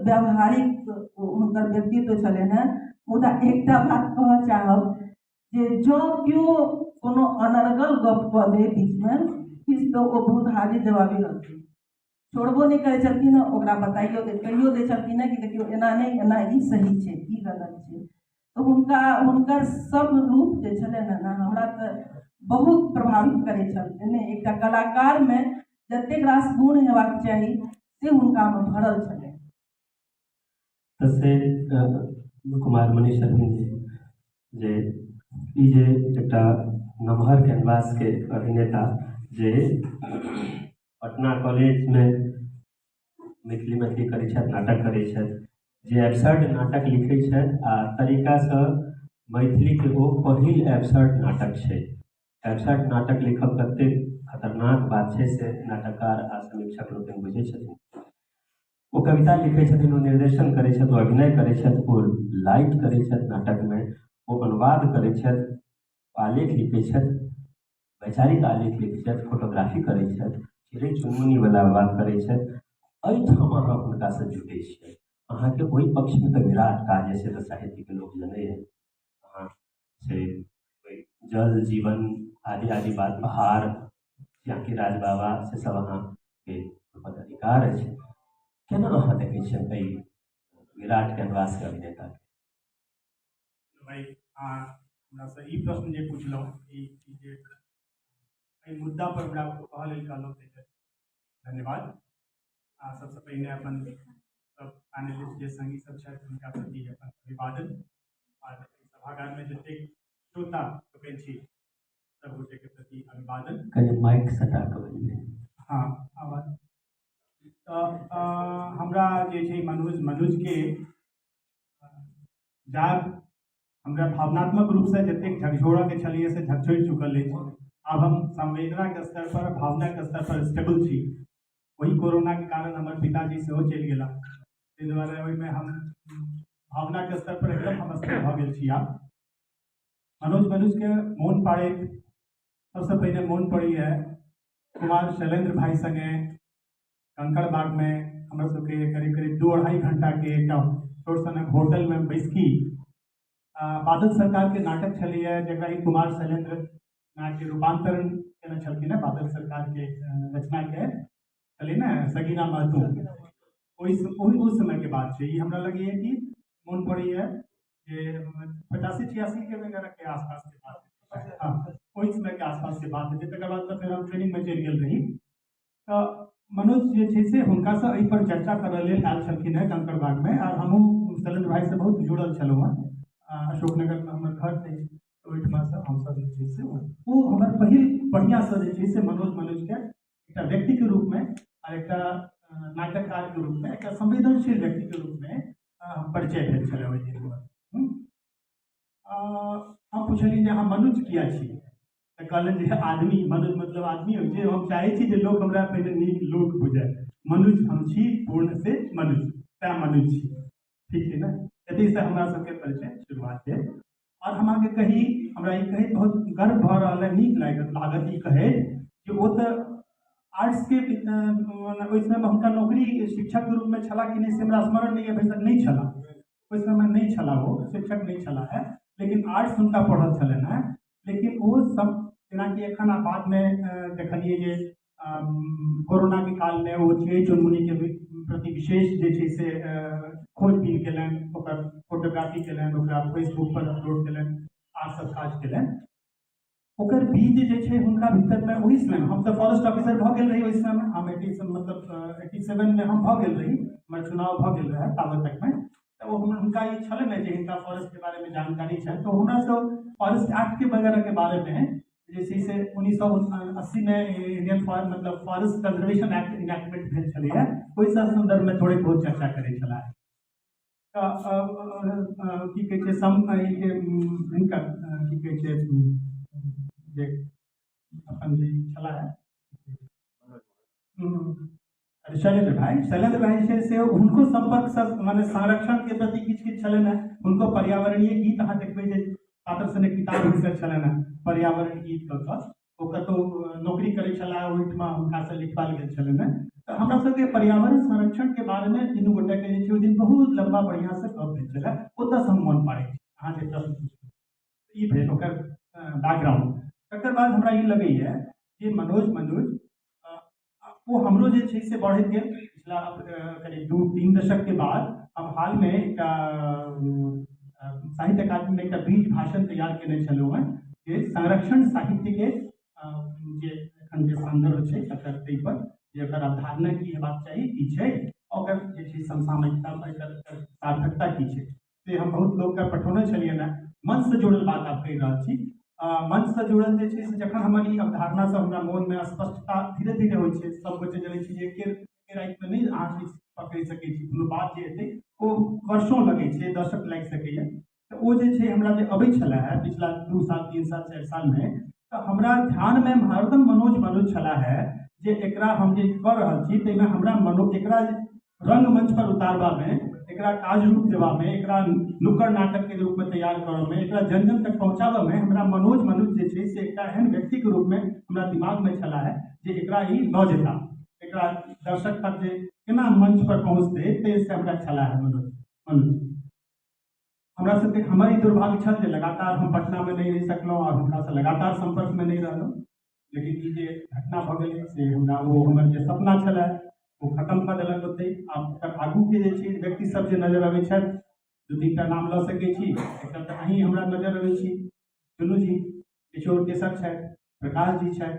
व्यावहारिक हुनकर व्यक्तित्व छलनि हेँ। मुदा एकटा बात कहऽ चाहब जे जँ केओ कोनो अनर्गल गप कऽ दै बीचमे किछु, तऽ ओ बहुत हाजिर जवाबी रहथिन, छोड़बो नहि करै छलखिन हँ, ओकरा बताइयो दै, कहियो दै छलखिन हँ कि देखियौ एना नहि, एना ई सही छै, ई गलत छै। तऽ हुनका हुनकर सब रूप जे छलनि हँ ने, हमरा तऽ बहुत प्रभावित करै छल। नहि, एकटा कलाकारमे जतेक रास गुण हेबाक चाही से हुनकामे भरल छलै। तऽ से कुमार मनीष अरविन्द जी, जे ई जे एकटा नमहर कैनवासके अभिनेता जे पटना कॉलेजमे मैथिली मैथिली करै छथि, नाटक करै छथि, जे एब्सर्ड नाटक लिखै छथि आ तरीकासँ मैथिलीके ओ पहिल एब्सर्ड नाटक छै। एब्सर्ड नाटक लिखब कतेक खतरनाक बात छै से नाटककार आ समीक्षक लोकनि बुझै छथिन। ओ कविता लिखै छथिन, ओ निर्देशन करै छथि, ओ अभिनय करै छथि, ओ लाइट करै छथि नाटकमे, ओ अनुवाद करै छथि, आलेख लिखै छथि, वैचारिक आलेख लिखै छथि, फोटोग्राफी करै छथि, चिड़ै चुनमुनीवला बात करै छथि। एहिठाम अहाँ हुनकासँ जुटै छियै, अहाँके ओहि पक्षमे तऽ विराट काज अछि, से तऽ साहित्यके लोक जनैए। अहाँ से जल जीवन आदि आदि बात, पहाड़, जानकी राज बाबा, से सब अहाँके पदाधिकार अछि। केना अहाँ देखै छियनि एहि विराट कैनवासके अभिनेताके? भाइ, अहाँ हमरासँ ई प्रश्न जे पुछलहुँ, ई जे एहि मुद्दापर हमरा कहऽ लेल कहलहुँ, ताहि लेल धन्यवाद। आ सबसँ पहिने अपन सब पैनलिस्ट जे सङ्गी सब छथि हुनका प्रति अपन अभिवादन, आर सभागारमे जतेक श्रोता लोकनि छी सब गोटेके प्रति अभिवादन। कनि माइक सटा कऽ बजबै। हँ, आवाज तऽ हमरा जे छै मनोज मनुजके जाब हमरा भावनात्मक रूपसँ जतेक झकझोरऽके छलैए से झकझोरि चुकल अछि। आब हम संवेदनाके स्तर पर, भावनाके स्तर पर स्टेबल छी। ओहि कोरोनाके कारण हमर पिताजी सेहो चलि गेला, ताहि दुआरे ओहिमे हम भावनाके स्तर पर एकदम हम स्थिर भऽ गेल छी। आब मनोज मनुजके मोन पाड़ैत सबसँ पहिने मोन पड़ैए कुमार शैलेन्द्र भाई सङ्गे कंकड़बागमे हमर सबके करीब करीब 2-2.5 घंटाके एकटा छोट सनक होटलमे बैसकी बादल सरकारके नाटक छलैए, जकरा ई कुमार शैलेन्द्र नाट्य रूपांतरण केने छलखिन हेँ। बादल सरकारके रचनाके छलै ने सगीना महतो, ओहि ओहि समयके बात छै ई। हमरा लगैए कि मोन पड़ैए जे 85-86 के वगैरह के आसपासके बात है। हाँ, ओहि समयके आसपासके बात हेतै। तकर बाद तऽ फेर हम ट्रेनिंगमे चलि गेल रही। तऽ मनोज जे छै से हुनकासँ एहिपर चर्चा करऽ लेल आयल छलखिन हेँ कंकड़बागमे, आर हमहूँ शैलेन्द्र भाइसँ बहुत जुड़ल छलहुँ हेँ। अशोकनगरमे हमर घर अछि, ओहिठमासँ हमसभ जे छै से ओ हमर पहिल बढ़िआँसँ जे छै से मनोज मनोजके एकटा व्यक्तिके रूपमे आ एकटा नाटककारके रूपमे, एकटा संवेदनशील व्यक्तिके रूपमे परिचय भेल छलै ओहि दिन हमर। हम पुछलियै जे अहाँ मनुज किया छी? तऽ कहलनि जे आदमी, मनुज मतलब आदमी होइ छै। हम चाहै छी जे लोक हमरा पहिने नीक लोक बुझय, मनुज हम छी पूर्ण से मनुज, तैँ मनुज छी। ठीक छै ने? एतहिसँ हमरा सबके परिचय शुरुआत भेल। आओर हम अहाँके कही, हमरा ई कहैत बहुत गर्व भऽ रहल अइ, नीक लागत ई कहैत जे ओ तऽ आर्ट्सके ओहि समयमे हुनका नौकरी शिक्षकके रूपमे छलाह कि नहि से हमरा स्मरण नहि अइ, भरिसक नहि छलाह ओहि समयमे, नहि छलाह, ओ शिक्षक नहि छलाह हे, लेकिन आर्ट्स हुनका पढ़ल छलनि हेँ। लेकिन ओ सब जेनाकि एखन बादमे देखलियै जे कोरोनाके कालमे ओ चिड़ै चुनमुनीके प्रति विशेष जे छै से खोजबीन केलनि, ओकर फोटोग्राफी केलनि, ओकरा फेसबुकपर अपलोड केलनि आर सब काज केलनि। ओकर बीज जे छै हुनका भीतरमे ओहि समयमे, हम तऽ फॉरेस्ट ऑफिसर भऽ गेल रही ओहि समयमे, हम एटी मतलब 87मे हम भऽ गेल रही, हमर चुनाव भऽ गेल रहए ताबत तकमे। तऽ ओ हुनका ई छलै ने जे हिनका फॉरेस्टके बारेमे जानकारी छनि, तऽ हमरासँ फॉरेस्ट एक्टके वगैरहके बारेमे जे छै से 1980मे इंडियन फॉर मतलब फॉरेस्ट कंजर्वेशन एक्ट इनेक्टमेंट भेल छलैए, ओहि सब सन्दर्भमे थोड़े बहुत चर्चा करै छलाह। तऽ की कहै छै सम हिनकर की कहै छै जे अपन जे छलाह शैलेन्द्र भाई, शैलेन्द्र भाई जे छै से हुनको सम्पर्कसँ मने संरक्षणके प्रति किछु किछु छलनि हेँ। हुनको पर्यावरणीय गीत अहाँ देखबै जे पात्र सनक किताब हुनकर छलनि हेँ पर्यावरण गीत कऽ कऽ, ओ कतहु नौकरी करै छलाह ओहिठमा हुनकासँ लिखवायल गेल छलनि हेँ। तऽ हमरा सबके पर्यावरण संरक्षणके बारेमे तीनू गोटेके जे छै ओहि दिन बहुत लम्बा बढ़िआँसँ गप भेल छलै, ओतऽसँ हम मोन पाड़ै छी अहाँ जे प्रश्न पुछलहुँ। ई भेल ओकर बैकग्राउंड। तकर बाद हमरा ई लगैए जे मनोज मनोज ओ हमरो जे छै से बढ़ैत गेल पिछला करीब 2-3 दशकके बाद। हम हालमे एकटा साहित्य अकादमीमे एकटा बीज भाषण तैयार केने छलहुँ हेँ जे संरक्षण साहित्यके जे एखन जे सन्दर्भ छै तकर, ताहिपर जे एकर अवधारणा की हेबाक चाही, की छै ओकर जे छै समसामयिकता, एकर सार्थकता की छै, से हम बहुत लोकके पठौने छलियनि हेँ। मंचसँ जुड़ल बात आब कहि रहल छी। मंचसँ जुड़ल जे छै से जखन हमर ई अवधारणा सब हमरा मोनमे स्पष्टता धीरे धीरे होइ छै, सब गोटे जनै छी जे एके रातिमे नहि अहाँ किछु पकड़ि सकै छी, कोनो बात जे हेतै ओ वर्षो लगै छै, दशक लागि सकैए। तऽ ओ जे छै हमरा जे अबै छलै हे पिछला 2 साल 3 साल 4 सालमे, तऽ हमरा ध्यानमे हरदम मनोज मनोज छलाह हे जे एकरा हम जे कऽ रहल छी ताहिमे हमरा मनो एकरा रंगमंच पर उतारबामे, एकरा काज रूप देबामे, एकरा नुक्कड़ नाटकके रूपमे तैयार करऽमे, एकरा जन जन तक पहुँचाबऽमे हमरा मनोज मनोज जे छै से एकटा एहन व्यक्तिके रूपमे हमरा दिमागमे छलाह हे जे एकरा ई लऽ जेता, एकरा दर्शक तक जे केना मंच पर पहुँचतै ताहिसँ हमरा छलाह हे मनोज मनोज। हमरा सबके हमर ई दुर्भाग्य छल जे लगातार हम पटनामे नहि रहि सकलहुँ आओर हुनकासँ लगातार सम्पर्कमे नहि रहलहुँ। लेकिन ई जे घटना भऽ गेलै से हमरा ओ हमर जे सपना छलै ओ खतम कऽ देलक ओतहि। आब ओकर आगूके जे छै व्यक्ति सब जे नजर अबै छथि, 2-3 टा नाम लऽ सकै छी। एकटा तऽ अहीँ हमरा नजर अबै छी, चुनू जी, किशोर केशव छथि, प्रकाश जी छथि,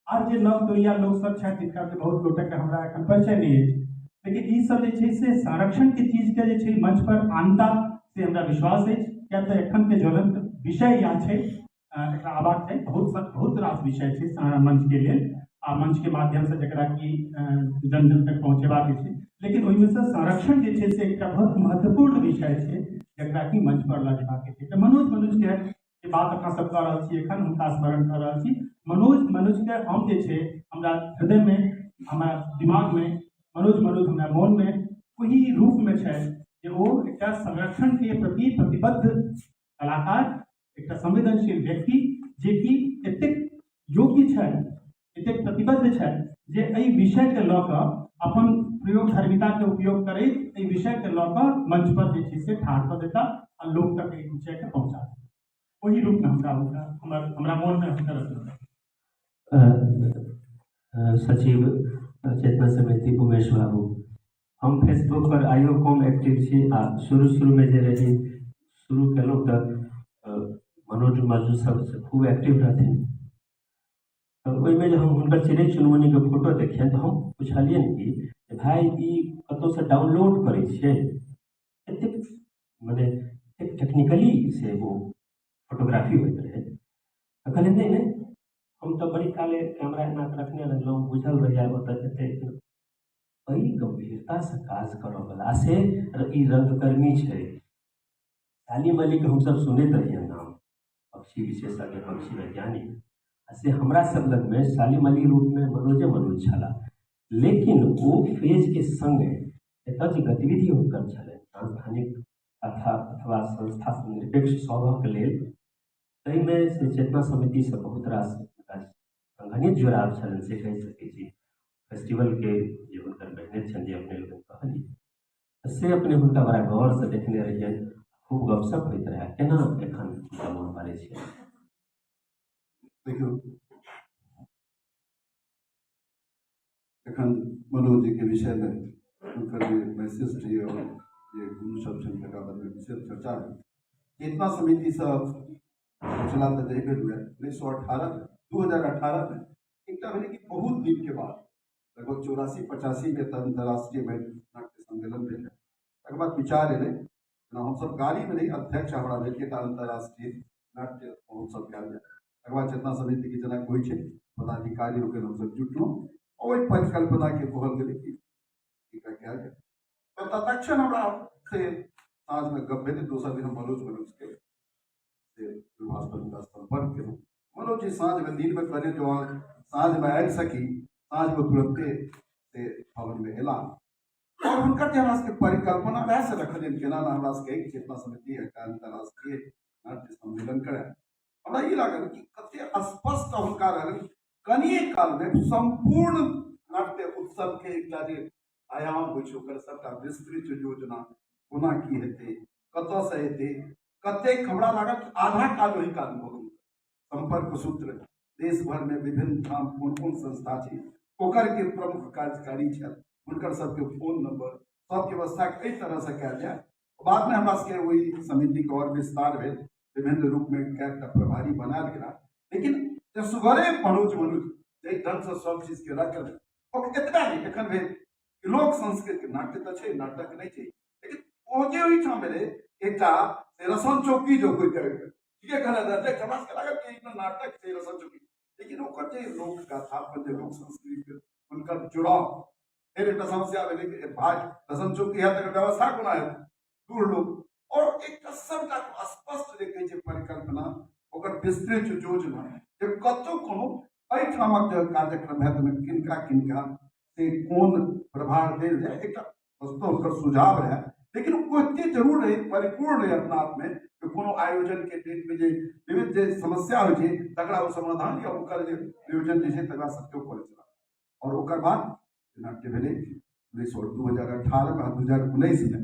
आर जे नव तुरिया लोकसभ छथि जिनका बहुत गोटेके हमरा एखन परिचय नहि अछि। लेकिन ई सब जे छै से संरक्षणके चीजके जे छै मंच पर आनता से हमरा विश्वास अछि, किया तऽ एखनके ज्वलंत विषय इएह छै, एकरा आबाक चाही। बहुत बहुत रास विषय छै मंचके लेल आ मंचके माध्यमसँ जकरा कि जन जन तक पहुँचेबाक छै, लेकिन ओहिमे सँ संरक्षण जे छै से एकटा बहुत महत्वपूर्ण विषय छै जकरा कि मंच पर लऽ जेबाक छै। तऽ मनोज मनोजके जे बात अपना सब कऽ रहल छी एखन, हुनका स्मरण कऽ रहल छी। मनोज मनोजके हम जे छै हमरा हृदयमे, हमरा दिमागमे, मनोज मनोज हमरा मोनमे ओहि रूपमे छै जे ओ एकटा संरक्षणके प्रति प्रतिबद्ध कलाकार, एकटा संवेदनशील व्यक्ति जेकि एतेक योग्य छथि, एतेक प्रतिबद्ध छथि जे एहि विषयके लऽ कऽ अपन प्रयोगधर्मिताके उपयोग करैत एहि विषयके लऽ कऽ मंच पर जे छै से ठाढ़ कऽ देता आ लोक तक एहि विषयके पहुँचा देता। ओहि रूपमे हमरा हुनका हमर हमरा मोनमे हुनकर। सचिव चेतना समिति उमेश बाबू, हम फेसबुक पर आइयो कम एक्टिव छी आ शुरू शुरूमे जे रही शुरू केलहुँ तऽ मनोज मजू सब खूब एक्टिव रहथिन। तऽ ओहिमे जे हम हुनकर चिड़ै चुनमुनीके फोटो देखियनि तऽ हम पुछलियनि कि जे भाय ई कतहुसँ डाउनलोड करै छियै? एतेक मने एतेक टेक्निकली से ओ फोटोग्राफी होइत रहै। तऽ कहलियै नहि नहि, हम तऽ बड़ी काले कैमरा एना कऽ रखने रहलहुँ, बुझल रहैए ओतऽ जेतै। एहि गम्भीरतासँ काज करऽवला से ई रंगकर्मी छै। सालिम अलीके हमसभ सुनैत रहियै नाम, पक्षी विशेषज्ञ, पक्षी वैज्ञानिक, आ से हमरा सब लगमे सालिम अली रूपमे मनोजे मनोज छलाह। लेकिन ओ फेजके सङ्गे एतऽ जे गतिविधि हुनकर छलनि सांस्थानिक अथवा संस्था निरपेक्ष सभक लेल, ताहिमे से चेतना समितिसँ बहुत रास हुनका संघनित जुड़ाव छलनि से कहि सकै छी। फेस्टिवलके जे हुनकर मेहनत छनि जे अपने लोकनि कहलियै, से अपने हुनका बड़ा गौरसँ देखने रहियनि, खूब गपशप होइत रहए। केना एखन हुनका मोन पड़ै छै? देखियौ, एखन मनोज जीके विषयमे हुनकर जे वैशिष्ट्य यऽ, जे गुण सब छनि, तकरा बारेमे विशेष चर्चा भेल। चेतना समितिसँ पछिला तऽ जाहि बेर हुए 1918, 2018मे एकटा भेलै कि बहुत दिनके बाद लगभग 84-85मे तऽ अन्तर्राष्ट्रीय नाट्य सम्मेलन भेल। तकर बाद विचार एलै, जेना हमसब गाड़ीमे रही, अध्यक्ष हमरा भेल कि एकटा अन्तर्राष्ट्रीय नाट्य महोत्सव कयल जाय। तकर बाद चेतना समितिके जेना होइ छै पदाधिकारी लोकनि हमसब जुटलहुँ, ओहि परिकल्पनाके कहल गेलै कि एकरा कयल जाय। तऽ तत्क्षण हमरा से साँझमे गप भेलै, दोसर दिन हम मनोज मनोजके से दूरभाष पर हुनका सम्पर्क केलहुँ। मनोज जी साँझमे, दिनमे कहने जो अहाँ साँझमे आबि सकी, साँझमे तुरन्ते से भवनमे एला और हुनकर जे हमरा सबके परिकल्पना रहै से रखलियनि केना ने हमरा सबके चेतना समिति एकटा अन्तर्राष्ट्रीय नाट्य सम्मेलन करय। हमरा ई लागल कि कते स्पष्ट हुनका रहलनि, कनिए कालमे सम्पूर्ण नाट्य उत्सवके एकटा जे आयाम होइ छै ओकर सबटा विस्तृत योजना कोना की हेतै, कतऽसँ हेतै, कतेक, हमरा लागल कि आधा काल ओहि काल भऽ गेल। सम्पर्क सूत्र देश भरमे विभिन्न ठाम कोन कोन संस्था छै, ओकर के प्रमुख कार्यकारी छथि, हुनकर सबके फोन नंबर, सब व्यवस्था एहि तरहसँ कयल जाय। बादमे हमरा सबके ओहि समितिके आओर विस्तार भेल, विभिन्न रूपमे कएकटा प्रभारी बनायल गेला। लेकिन सुगरे मनोज मनोज जाहि ढंगसँ सब चीजके रखल, एतबा नहि एखन भेल कि लोक संस्कृति नाट्य तऽ छै, नाटक नहि छै, लेकिन ओ जे ओहिठाम भेलै एकटा रसन चौकी जो कोइ ठीके कहल अध्यक्ष, हमरा सबके लागल कि एहिमे नाटक छै रसन चौकी, लेकिन ओकर जे लोक गाथा, अपन जे लोक संस्कृति हुनकर जुड़ाव। फेर एकटा समस्या भेलै कि भाय रसन चौकी है तकर व्यवस्था कोना हेतै, दूर लोक, और एकटा सबटा स्पष्ट जे कहै छै परिकल्पना, ओकर विस्तृत योजना जे कतहु कोनो एहिठामक जे कार्यक्रम हैत ओहिमे किनका किनका से कोन प्रभार देल जाय, एकटा वस्तु हुनकर सुझाव रहै। लेकिन ओ एते जरूर रहै, परिपूर्ण रहै अपना आपमे कि कोनो आयोजनके डेटमे जे विविध जे समस्या होइ छै तकरा ओ समाधान या ओकर जे प्रयोजन जे छै तकरा सबके करै छलाह। और ओकर बाद नाट्य भेलै 2018मे आ 2019मे।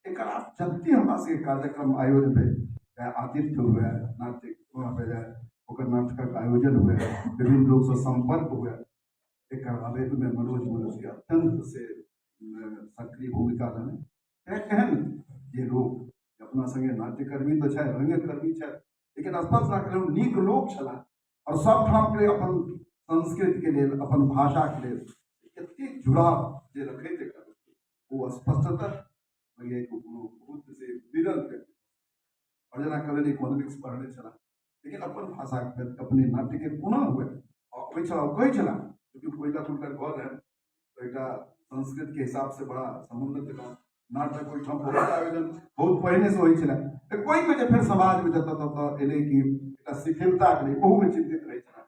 एकर बाद जते हमरा सबके कार्यक्रम आयोजन भेल, चाहे आतिथ्य हुए, नाट्य भेलै, ओकर नाटकक आयोजन हुए, विभिन्न लोकसँ सम्पर्क हुए, एकर बाद ओहिमे मनोज मनोजके अत्यंत से सक्रिय भूमिका रहलै। एहन जे लोक अपना सङ्गे नाट्यकर्मी तऽ छथि, रंगकर्मी छथि, लेकिन स्पष्ट राखल नीक लोक छलाह आओर सब ठामके अपन संस्कृतिके लेल, अपन भाषाके लेल एतेक जुड़ाव जे रखैत एकटा ओ स्पष्टतः कोनो बहुत से विरल व्यक्ति। आओर जेना कहलनि इकोनॉमिक्स पढ़ने छलाह, लेकिन अपन भाषाके प्रति अपने नाट्यके कोना हुए अबै छलाह, ओ कहै छलाह चूँकि कोयलक हुनकर घर रहनि तऽ एकटा संस्कृतके हिसाबसँ बड़ा समुन्नत गाँव, नाटक ओहिठाम बहुत आयोजन बहुत पहिनेसँ होइ छलै। तऽ कोइमे जे फेर समाजमे जतऽ ततऽ एलै कि एकटा शिथिलता गेलै, ओहूमे चिन्तित रहै छलाह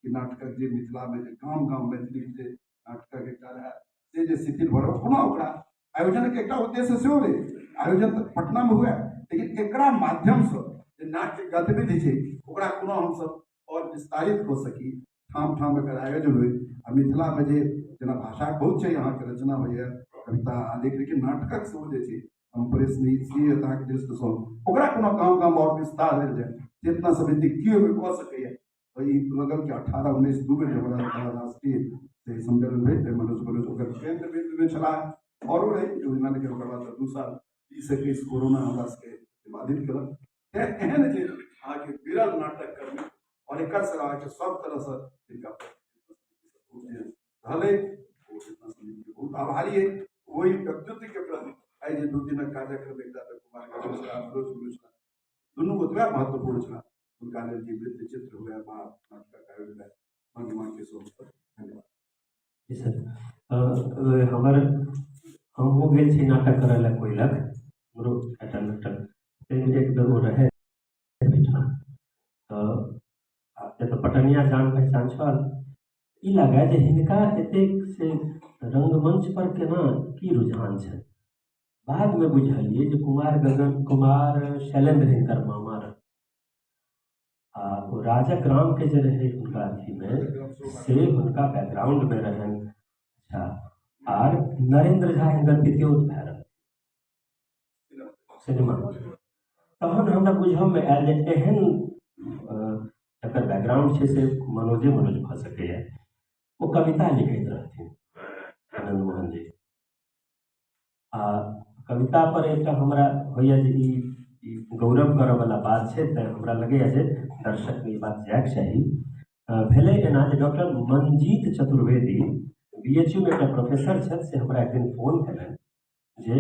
कि नाटकक जे मिथिलामे जे गाम गाम मैथिलीके जे नाटकक एकटा रहए से जे शिथिल भऽ रहल, पुनः ओकरा आयोजनके एकटा उद्देश्य सेहो रहै। आयोजन तऽ पटनामे हुए, लेकिन एकरा माध्यमसँ जे नाट्य गतिविधि छै ओकरा कोना हमसभ आओर विस्तारित कऽ सकी, ठाम ठाम एकर आयोजन होइ। आ मिथिलामे जे जेना भाषाके बहुत छै, अहाँके रचना होइए, कविता आलेख, लेकिन नाटकक सेहो जे छै सम्प्रेषणीयताके दृष्टिसँ ओकरा कोनो गाम गाम आओर विस्तार देल जाय, चेतना समिति की ओहिमे कऽ सकैए। तऽ ई लगल कि 18 19 दू बेर हमरा राष्ट्रीय से सम्मेलन भेल, ताहिमे मनोज मनोज ओकर केन्द्र बिन्दुमे छलाह, आओरो रहै योजना। लेकिन ओकर बाद 2 साल 20-21 कोरोना हमरा सबके बाधित केलक। तेँ एहन जे अहाँके विरल नाटक कर्मी आओर एकर सभ अहाँके सब तरहसँ जिनका रहलै, ओ चेतना समितिके बहुत आभारी अइ ओहि व्यक्तित्वके प्रति। आइ जे 2 दिनक कार्यक्रम एकटा तऽ कुमार मनोज मनोज दुनू ओतबे महत्वपूर्ण छलाह। हुनका लेल जे वृत्तचित्र हुए वा नाटकक आयोजन हुए, भंगिमाके सेहो धन्यवाद। जी सर, हमर हमहूँ गेल छी नाटक करय लए कोइलख, हमरो एकटा नाटक, ताहिमे एक बेर ओ रहै ओहिठाम, तऽ एतऽ पटनिया जान पहचान छल। ई लागय जे हिनका एतेक से रंगमंच पर केना की रुझान छनि। बादमे बुझलियै जे कुमार गगन कुमार शैलेन्द्र हिनकर मामा रहथिन आ ओ राजक रामके जे रहै हुनका अथीमे से हुनका बैकग्राउंडमे रहनि। अच्छा, आर नरेंद्र झा हिनकर पितियौत भाय रहथिन सिनेमा। तहन हमरा बुझऽमे आयल जे एहन जकर बैकग्राउंड छै से मनोजे मनोज भऽ सकैए। ओ कविता लिखैत रहथिन आनंद मोहन जी, आ कविता पर एकटा हमरा होइए जे ई गौरव करऽवला बात छै, तैँ हमरा लगैए जे दर्शकमे ई बात जायके चाही। भेलै एना जे doctor Manjeet Chaturvedi B H U मे एकटा प्रोफेसर छथि, से हमरा एक दिन फोन केलनि जे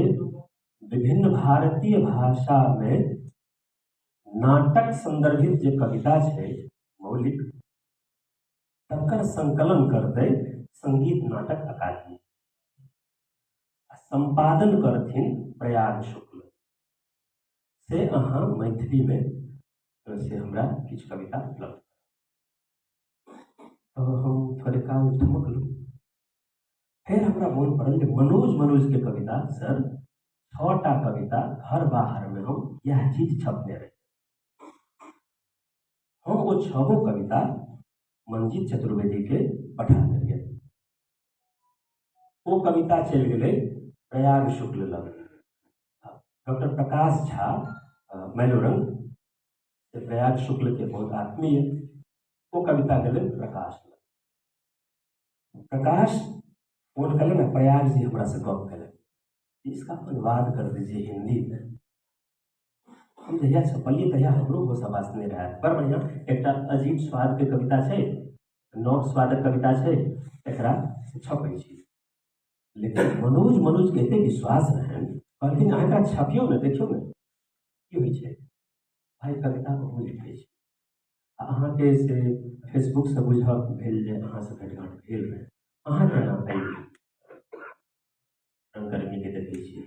विभिन्न भारतीय भाषामे नाटक सन्दर्भित जे कविता छै मौलिक, तकर संकलन करतै संगीत नाटक अकादमी, आ सम्पादन करथिन प्रयाग शुक्ल, से अहाँ मैथिलीमे से हमरा किछु कविता उपलब्ध। तऽ हम थोड़े काल ठमकलहुँ, फेर हमरा मोन पड़ल जे मनोज मनोजके कविता सर 6टा कविता घर बाहरमे हम इएह चीज छपने रही। हम ओ 6 कविता मंजीत चतुर्वेदीके पठा देलियै। ओ कविता चलि गेलै प्रयाग शुक्ल लग। डॉक्टर प्रकाश झा मैलोरंग से प्रयाग शुक्ल के बहुत आत्मीय, ओ कविता गेलै प्रकाश लग। प्रकाश फोन कयलनि ने, प्रयाग जी हमरा से गप कयलनि, इसका अनुवाद कर दीजिए हिंदी में। हम जहिया छपलियै तहिया हमरो होश आवास नहि रहै। बड़ बढ़िआँ एकटा अजीब स्वादके कविता छै, नव स्वादक कविता छै, एकरा से छपै छी। लेकिन मनोज मनोजके एते विश्वास रहनि, कहलखिन अहाँ एकरा छपियौ ने, देखियौ ने की होइ छै। भाइ कविता अहूँ लिखै छी, आ अहाँके से फेसबुकसँ बुझब भेल जे अहाँसँ भेटघाट भेल रहै, अहाँ केना एहि रंगकर्मीके देखै छियै?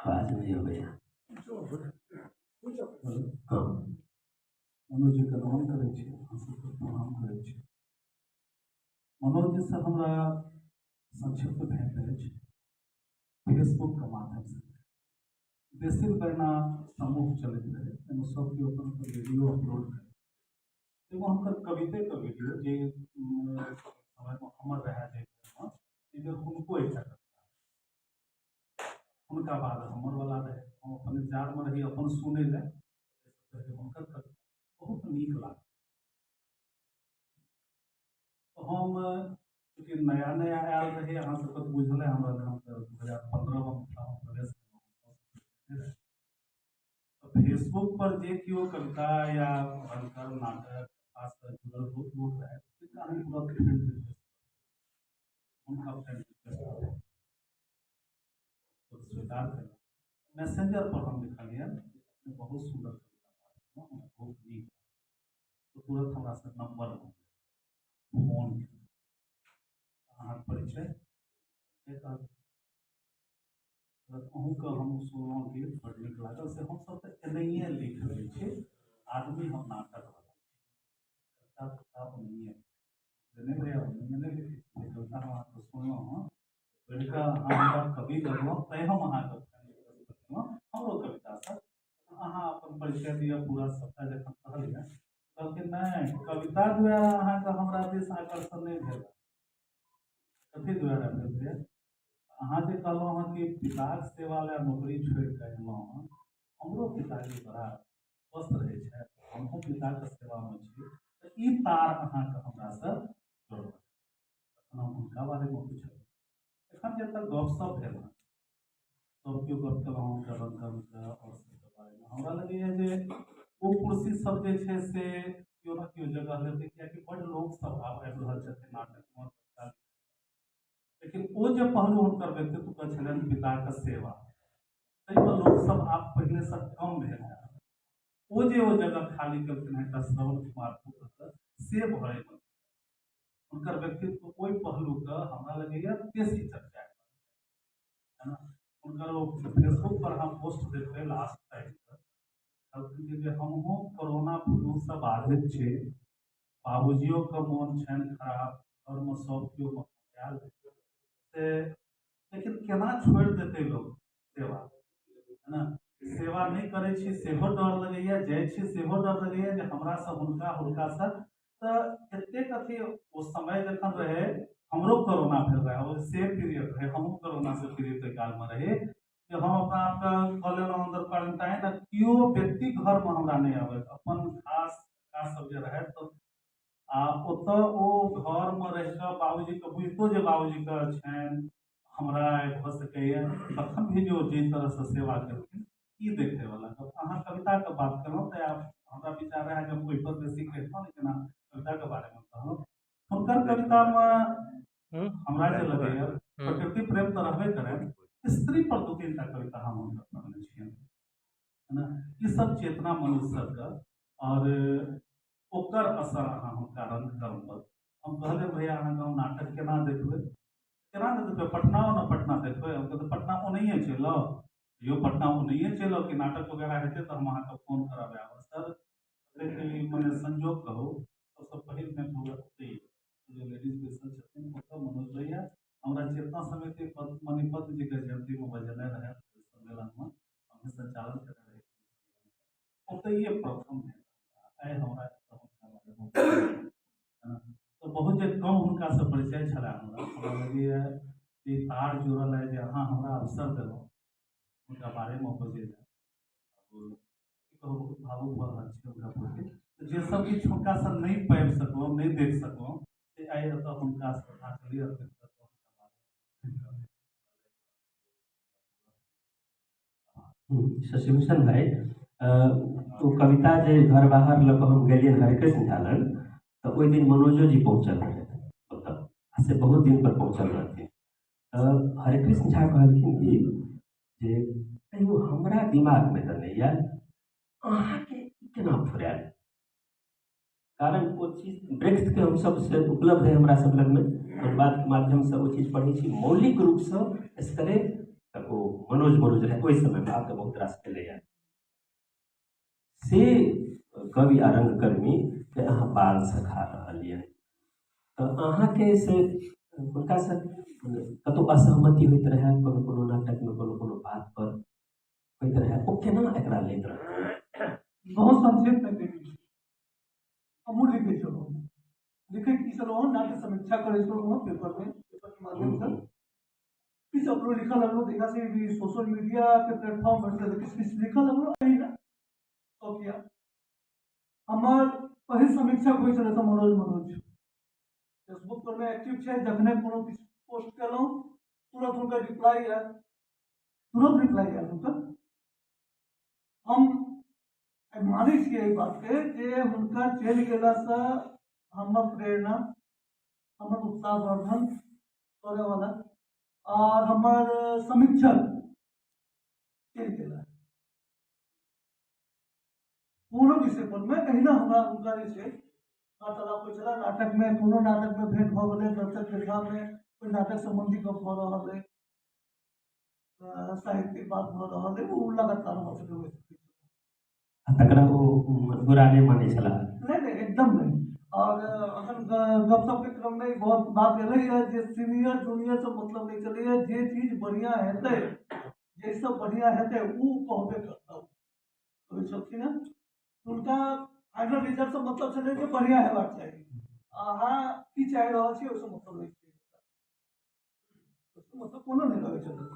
आवाज नहि अबैया। हँ, मनोज जीके नमन करै छी, अहाँ सबके प्रणाम करै छी। मनोज जीसँ हमरा संक्षिप्त भेंट अछि फेसबुकके माध्यमसँ। देसिल बैना समूह चलैत रहै, ताहिमे सब केओ अपन अपन वीडियो अपलोड करै। एगो हुनकर कवितेके वीडियो जे समयमे हमर रहए जे एहि बेर हुनको एकटा कविता, हुनका बाद हमर वाला रहै। हम अपन इंतजारमे रही अपन सुनै लए, हुनकर कविता बहुत नीक लागल। हम चूँकि नया नया आयल रही, अहाँ सबके तऽ बुझल है हमरा, हम तऽ 2015मे मिथिलामे प्रवेश केलहुँ। फेसबुक पर जे केओ कविता या रंगकर्म नाटक कथासँ जुड़ल बहुत लोक रहै, तिनका हम तुरन्त फ्रेंड रिक्वेस्ट, हुनका फ्रेंड रिक्वेस्ट स्वीकार केलक। मैसेंजर पर हम लिखलियनि, बहुत सुन्दर कविता, बहुत नीक। तऽ तुरन्त हमरासँ नम्बर मङ्गलक, फोन केलक, अहाँके परिचय से कहल। अहूँके हम सुनलहुँ गीत, बड़ नीक लागल। से हमसब तऽ एनाहिए लिख लै छी आदमी, हम नाटकवला छी, कविता तविता ओनाहिए नहि भैया, ओनाहिए नहि लिखै छी। जे कविता हम अहाँके सुनलहुँ हँ, पढ़ि कऽ अहाँ हमरा कवि लगलहुँ, तैँ हम अहाँके बतेलहुँ हमरो कविता सब। अहाँ अपन परिचय दिअ पूरा सबटा। जखन कहलियै, कहलखिन नहि, कविता द्वारा अहाँके हमरा दिस आकर्षण नहि भेल, कथी द्वारा भेल भैया? अहाँ जे कहलहुँ हँ कि पिताक सेवा लए नौकरी छोड़ि कऽ एलहुँ हँ, हमरो पिताजी बड़ा स्वस्थ रहै छथि, हमहूँ पिताके सेवामे छी, तऽ ई तार अहाँके हमरासँ जोड़लक। तखन हम हुनका बारेमे पुछलियै। एखन जतऽ गपशप भेल हँ, सब केओ गप केलहुँ हुनकर रंगकर्मके आओर सबके बारेमे, हमरा लगैए जे ओ कुर्सी सब जे छै से केओ ने केओ जगह लेतै, किएकि बड्ड लोक सब आब आबि रहल छथिन नाटकमे, कविता। लेकिन ओ जे पहलू हुनकर व्यक्तित्वके छलनि पिताके सेवा, ताहिपर लोकसभ आब पहिनेसँ कम भेल है। ओ जे ओ जगह खाली केलखिन हँ एकटा श्रवण कुमार पुत्रके, से भरैमे हुनकर व्यक्तित्व ओहि पहलूके हमरा लगैए बेसी चर्चा है ना। हुनकर ओ फेसबुक पर हम पोस्ट देखबै लास्ट टाइम कहलखिन जे हमहूँ कोरोना फ्लूसँ बाधित छी, बाबूजियोके मोन छनि खराब, घरमे सब केओ आयल से, लेकिन केना छोड़ि देतै लोक सेवा, है ना। सेवा नहि करै छी सेहो डर लगैए, जाइ छी सेहो डर लगैए जे हमरासँ हुनका, हुनकासँ। तऽ एतेक अथी ओ समय जखन रहै, हमरो कोरोना भेल रहै, ओ सेम पीरियड रहै, हमहूँ कोरोनासँ पीड़ित ओहि कालमे रही, जे हम अपना आपके कऽ लेलहुँ अन्दर क्वारेंटाइन आ केओ व्यक्ति घरमे हमरा नहि आबै, अपन खास खास सब जे रहै। तऽ आ ओतऽ ओ घरमे रहि कऽ बाबूजीके बुझितो जे बाबूजीके छनि हमरा भऽ सकैए, तखन भी जे ओ जाहि तरहसँ सेवा केलखिन, ई देखैवला गप। अहाँ कविताके बात केलहुँ तऽ आब हमरा विचार रहए जे हम ओहिपर बेसी कहितहुँ, लेकिन अहाँ कविताके बारेमे कहलहुँ। हुनकर कवितामे हमरा जे लगैए प्रकृति प्रेम तऽ रहबे करै, स्त्री पर 2-3 टा कविता हम हुनकर पढ़ने छियनि, है ना। ई सब चेतना मनुष्य सबके और ओकर असर अहाँ हुनका रंगकर्म पर। हम कहलियै भैया अहाँके हम नाटक केना देखबै, केना नहि देखबै, पटना ने पटना देखबै। हम कहलियै पटना ओनाहिए चलि आउ, यौ पटना ओनाहिए चलि आउ कि नाटक वगैरह हेतै तऽ हम अहाँके फोन करब आयब। सर मने संजोग कहू, सबसँ पहिल भेंट हुए ओतहि जे लेडीज बैसल छथिन ओतऽ मनोज भैया हमरा चेतना समिति मणिपद्म जीके जयन्तीमे बजेने रहै सम्मेलनमे, हमही संचालन केने रही ओतहिए प्रथम भेंट। आइ हमरा तऽ बहुत जे कम हुनकासँ परिचय छलै हमरा, हमरा लगैए जे तार जुड़ल अइ जे अहाँ हमरा अवसर देलहुँ हुनका बारेमे बजै लए। की कहू, बहुत भावुक भऽ रहल छी हुनका प्रति। जे सब किछु हुनकासँ नहि पाबि सकलहुँ, नहि देख सकलहुँ, से आइ एतऽ हुनका श्रद्धांजलि अर्पित कऽ हुनका। शशिभूषण भाई, ओ कविता जे घर बाहर लऽ कऽ हम गेलियनि हरिकृष्ण झा लग, तऽ ओहि दिन मनोजो जी पहुँचल रहथि ओतऽ, आ से बहुत दिन पर पहुँचल रहथिन। तऽ हरिकृष्ण झा कहलखिन कि जे कहियो हमरा दिमागमे तऽ नहि आयल, अहाँके केना फुरायल? कारण ओ चीज वृक्षके हमसभ से उपलब्ध है हमरा सब लगमे, अनुवादके माध्यमसँ ओ चीज पढ़ै छी मौलिक रूपसँ एसगरे। तऽ ओ मनोज मनोज रहै ओहि समयमे, आब तऽ बहुत रास एलैए। से कवि आ रंगकर्मीके अहाँ बाल सखा रहल यऽ, तऽ अहाँके से हुनकासँ कतहु असहमति होइत रहए कोनो कोनो नाटकमे, कोनो कोनो बातपर होइत रहए, ओ केना एकरा लैत रहए? बहुत संक्षेपमे कहि, हमहूँ लिखै छलहुँ, लिखै की छलहुँ, नाट्य समीक्षा करै छलहुँ पेपरमे, पेपरके माध्यमसँ किछु अपनो लिखऽ लगलहुँ। तहिया से भी सोशल मीडियाके प्लेटफॉर्म भेटलै तऽ किछु किछु लिखऽ लगलहुँ एहिना शौकिया। हमर पहिल समीक्षक होइ छलै तऽ मनोज मनोज फेसबुक पर मे एक्टिव छै, जखने कोनो किछु पोस्ट केलहुँ तुरंत हुनकर रिप्लाई आयल, तुरंत रिप्लाई आयल हुनकर। हम मानै छियै एहि बातके जे हुनकर चलि गेलासँ हमर प्रेरणा, हमर उत्साहवर्धन करैवला आओर हमर समीक्षक चलि गेला। कोनो विषय पर मे एहिना हमरा हुनका जे छै वार्तालाप होइ छलै नाटकमे, कोनो नाटकमे भेंट भऽ गेलै, दर्शक दीर्घामे कोइ नाटक सम्बन्धी गप भऽ रहल अइ, साहित्यिक बात भऽ रहल अइ, ओ लगातार हमरा सबके होइत रहै। तकरा ओ बुरा नहि मानै छलाह? नहि नहि, एकदम नहि। आओर अखन गपशपके क्रममे बहुत बात एलैए जे सीनियर जूनियर से मतलब नहि चलैए, जे चीज बढ़िआँ हेतै, जाहिसँ बढ़िआँ हेतै ओ कहबे करतौ कहै छलखिन हेँ। हुनका फाइनल रिजल्टसँ मतलब छलै जे बढ़िआँ हेबाक चाही, अहाँ की चाहि रहल छी ओहिसँ मतलब नहि छै, मतलब कोनो नहि रहै छलै।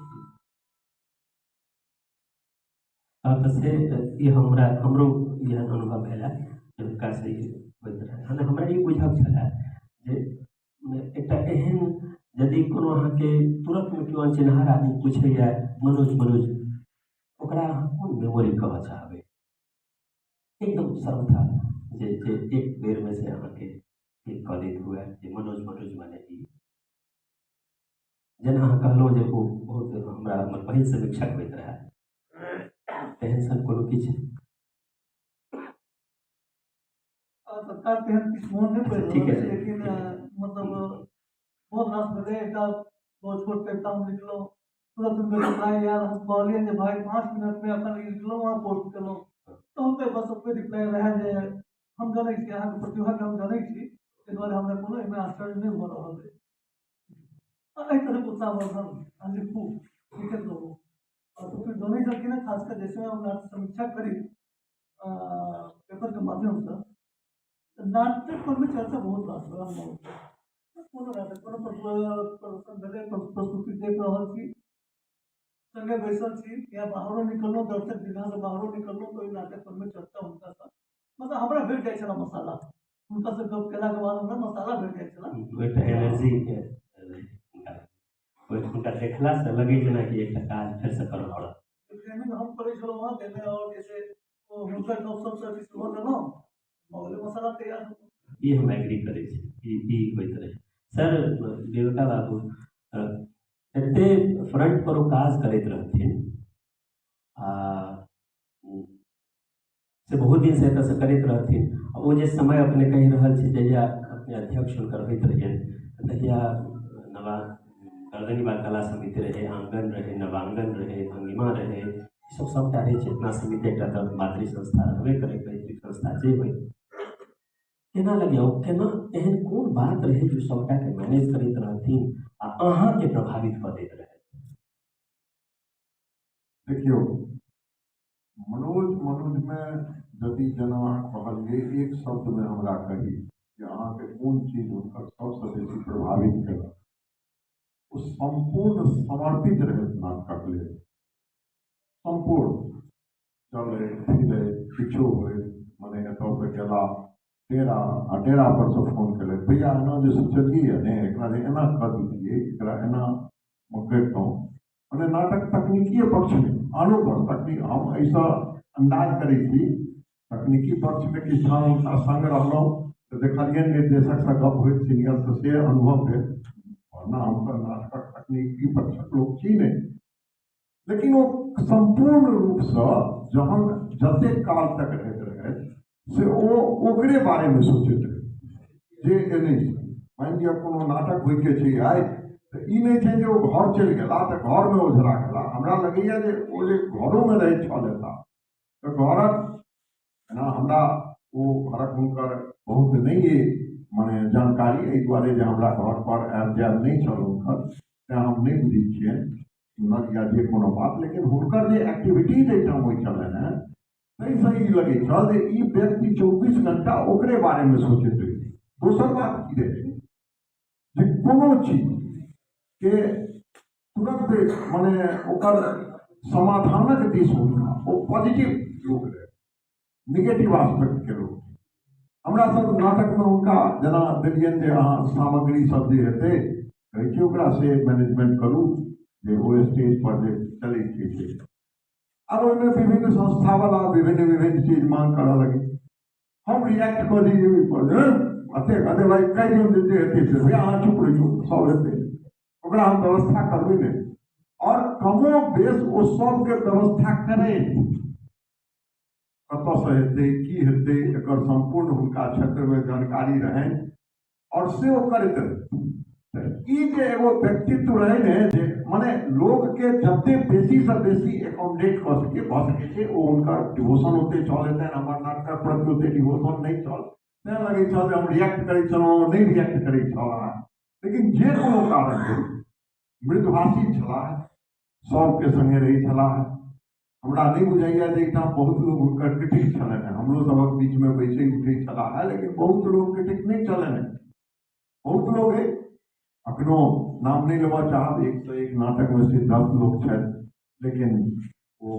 तऽ से ई हमरा हमरो एहन अनुभव भेल जे हुनकासँ ई होइत रहै। हमरा ई बुझल छलै जे एकटा एहन यदि कोनो अहाँके तुरन्तमे केओ अनचिन्हार आदमी पूछैए मनोज मनोज, ओकरा अहाँ कोन मेमोरी कहऽ चाहबै एकदम सर्वथा जे जे एक बेरमे से अहाँके क्लिक कऽ दैत हुए जे मनोज मनोज माने ई? जेना अहाँ कहलहुँ जे ओ बहुत हमरा हमर पहिल समीक्षक होइत रहए, तेहन सन कोनो किछु? तत्काल तेहन किछु मोन नहि पड़ि ठीक रहल है अछि, लेकिन मतलब बहुत रास भेलै। एकटा बहुत छोट कविता हम लिखलहुँ, तुरंत हुनकर रिप्लाई आयल। हम कहलियनि जे भाइ, 5 मिनटमे एखन लिखलहुँ आ पोस्ट केलहुँ, तऽ हुनकर बस ओतबे रिप्लाई रहए जे हम जनै छी, अहाँके प्रतिभाके हम जनै छी, ताहि दुआरे हमरा कोनो एहिमे आश्चर्य नहि भऽ रहल अछि। एहि तरहके उत्साहवर्धन आ लिखू, लिखैत रहू। आओर तो फिर जनै छलखिन हेँ, खास कऽ जैसे हम नाट्य समीक्षा करी पेपरके माध्यमसँ, तऽ नाटक परमे चर्चा बहुत रास भेल। कोनो नाटक, कोनो प्रदर्शन भेलै, प्रस्तुति देख रहल छी, सङ्गे बैसल छी या बाहरो निकललहुँ, दर्शक दीर्घासँ बाहरो निकललहुँ, तऽ ओहि नाटक परमे चर्चा हुनकासँ, मतलब हमरा भेट जाइ छलै मसाला। हुनकासँ गप केलाके बाद हमरा मसाला भेट जाइ छलै। एकटा एनर्जी हुनका, हुनका देखलासँ लगै जेनाकि एकटा काज फेरसँ करऽ पड़त। ट्रेनिंग हम करै छलहुँ हँ ताहिमे, आओर जे छै ओ हुनकर गप सबसँ अथी सेहो लेलहुँ, भऽ गेलै मसाला तैयार। ई हम एग्री करै छी, ई होइत रहै। सर, विवेका बाबू एते फ्रंट पर ओ काज करैत रहथिन आ से बहुत दिनसँ एतऽसँ करैत रहथिन। आ ओ जे समय अपने कहि रहल छी, जहिया अपने अध्यक्ष हुनकर होइत रहियनि, तहिया नवा गर्दनीबाग कला समिति रहै, आङ्गन रहै, नवाङ्गन रहै, भङ्गिमा रहै, ईसब सबटा रहै। चेतना समिति एकटा तऽ मातृ संस्था रहबे करै, पैतृक संस्था जे होइ। केना लगैए, ओ केना, एहन कोन बात रहै जे सबटाके मैनेज करैत रहथिन आ अहाँके प्रभावित कऽ दैत रहै? देखियौ, मनोज मनुजमे यदि जेना अहाँ कहलियै, एक शब्दमे हमरा कही जे अहाँके कोन चीज हुनकर सबसँ बेसी प्रभावित केलक, ओ सम्पूर्ण समर्पित रहैत नाटकक लेल। सम्पूर्ण चलै फिरै किछो होइ, मने एतऽसँ गेला डेरा आ डेरा पर से फोन केलथि, भैया, एना जे सोचलियै ने, एकरा जे एना कऽ दितियै, एकरा एना करितहुँ। मने नाटक तकनीकीय पक्षमे, आनो पर तकनीक, हम एहिसँ अन्दाज करै छी, तकनीकी पक्षमे किछु ठाम हुनका सङ्ग रहलहुँ तऽ देखलियनि निर्देशकसँ गप होइत, सीनियरसँ, से अनुभव भेल। वरना हम तऽ नाटकक तकनीकी पक्षक लोक छी नहि। लेकिन ओ सम्पूर्ण रूपसँ जहन जतेक काल तक रहैत रहथि, से ओ ओकरे बारेमे सोचैत रहै जे एने मानि लिअ कोनो नाटक होइके छै आइ, तऽ ई नहि छै जे ओ घर चलि गेला तऽ घरमे ओझरा गेला। हमरा लगैए जे ओ जे घरोमे रहैत छल एता तऽ घरक एना हमरा ओ घरक हुनकर बहुत नहि अइ मने जानकारी, एहि दुआरे जे हमरा घर पर आयब जायब नहि छल हुनकर, तेँ हम नहि बुझै छियनि सुनल या जे कोनो बात। लेकिन हुनकर जे एक्टिविटीज एहिठाम होइ छलनि हेँ, ताहिसँ ई लगै छल जे ई व्यक्ति 24 घंटा ओकरे बारेमे सोचैत रहै छै। दोसर बात की रहै जे कोनो चीजके तुरन्त मने ओकर समाधानक दिस हुनका, ओ पॉजिटिव लोक रहै, निगेटिव आस्पेक्टके लोक। हमरा सब नाटकमे हुनका जेना देलियनि जे अहाँ सामग्री सब जे हेतै, कहै छियै ओकरा, से मैनेजमेंट करू जे ओ स्टेज पर जे चलै छै से। आब ओहिमे विभिन्न संस्थावला विभिन्न विभिन्न चीज मांग करऽ लगे, हम रिएक्ट कऽ दियै ओहिपर जे अते अते भाइ, कहि दियौ जे जे हेतै से। भैया, अहाँ चुप रहियौ, सब हेतै, ओकरा हम व्यवस्था करबै ने। आओर कमो बेस ओ सबके व्यवस्था करैत, कतऽसँ हेतै, की हेतै, एकर सम्पूर्ण हुनका क्षेत्रमे जानकारी रहनि आओर से ओ करैत रहै। तऽ ई जे एगो व्यक्तित्व रहै ने जे मने लोकके जते बेसीसँ बेसी एकोमोडेट कऽ सकै, भऽ सकै छै ओ हुनकर डिवोशन ओते छल हेतनि। हमर नाटकक प्रति ओते डिवोशन नहि छल, तेँ लगै छल जे हम रिएक्ट करै छलहुँ, नहि रिएक्ट करै छल। लेकिन जे कोनो कारण होइ, मृदुभाषी छलाह, सबके सङ्गे रहै छलाह। हमरा नहि बुझाइया जे एहिठाम बहुत लोक हुनकर क्रिटिक छलनि हेँ। हमरो सभक बीचमे बैसै उठै छलाह हेँ, लेकिन बहुत लोक क्रिटिक नहि छलनि हेँ। बहुत लोक अइ, अखनो नाम नहि लेबऽ चाहब, एकसँ एक नाटकमे सिद्धस्त लोक छथि, लेकिन ओ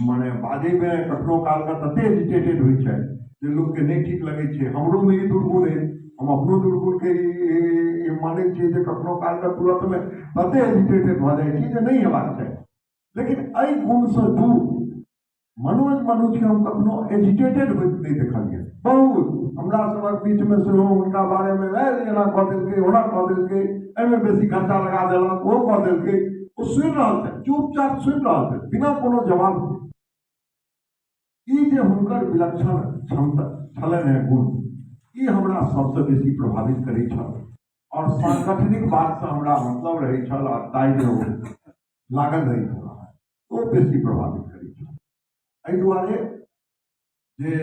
मने बाजैमे कखनो कालके तते एजिटेटेड होइ छथि जे लोकके नहि ठीक लगै छै। हमरोमे ई दुर्गुण अइ, हम अपनो दुर्गुणके ई मानै छियै जे कखनो कालके तुरन्तमे तते एजिटेटेड भऽ जाइ छी जे नहि हेबाक चाही। लेकिन एहि गुणसँ दूर मनोज मनुजके हम कखनो एजिटेटेड होइत नहि देखलियै। बहुत हमरा सभक बीचमे सेहो हुनका बारेमे एना कऽ देलकै, ओना कऽ देलकै, एहिमे बेसी खर्चा लगा देलक, ओ कऽ देलकै। ओ सुनि रहल छथि, चुपचाप सुनि रहल छथि, बिना कोनो जवाब के। ई जे हुनकर विलक्षण क्षमता छलनि हेँ, गुण, ई हमरा सबसँ बेसी प्रभावित करै छल। आओर सांगठनिक बातसँ हमरा मतलब रहै छल आ ताहिमे ओ लागल रहै छल, ओ बेसी प्रभावित करै छल। एहि दुआरे जे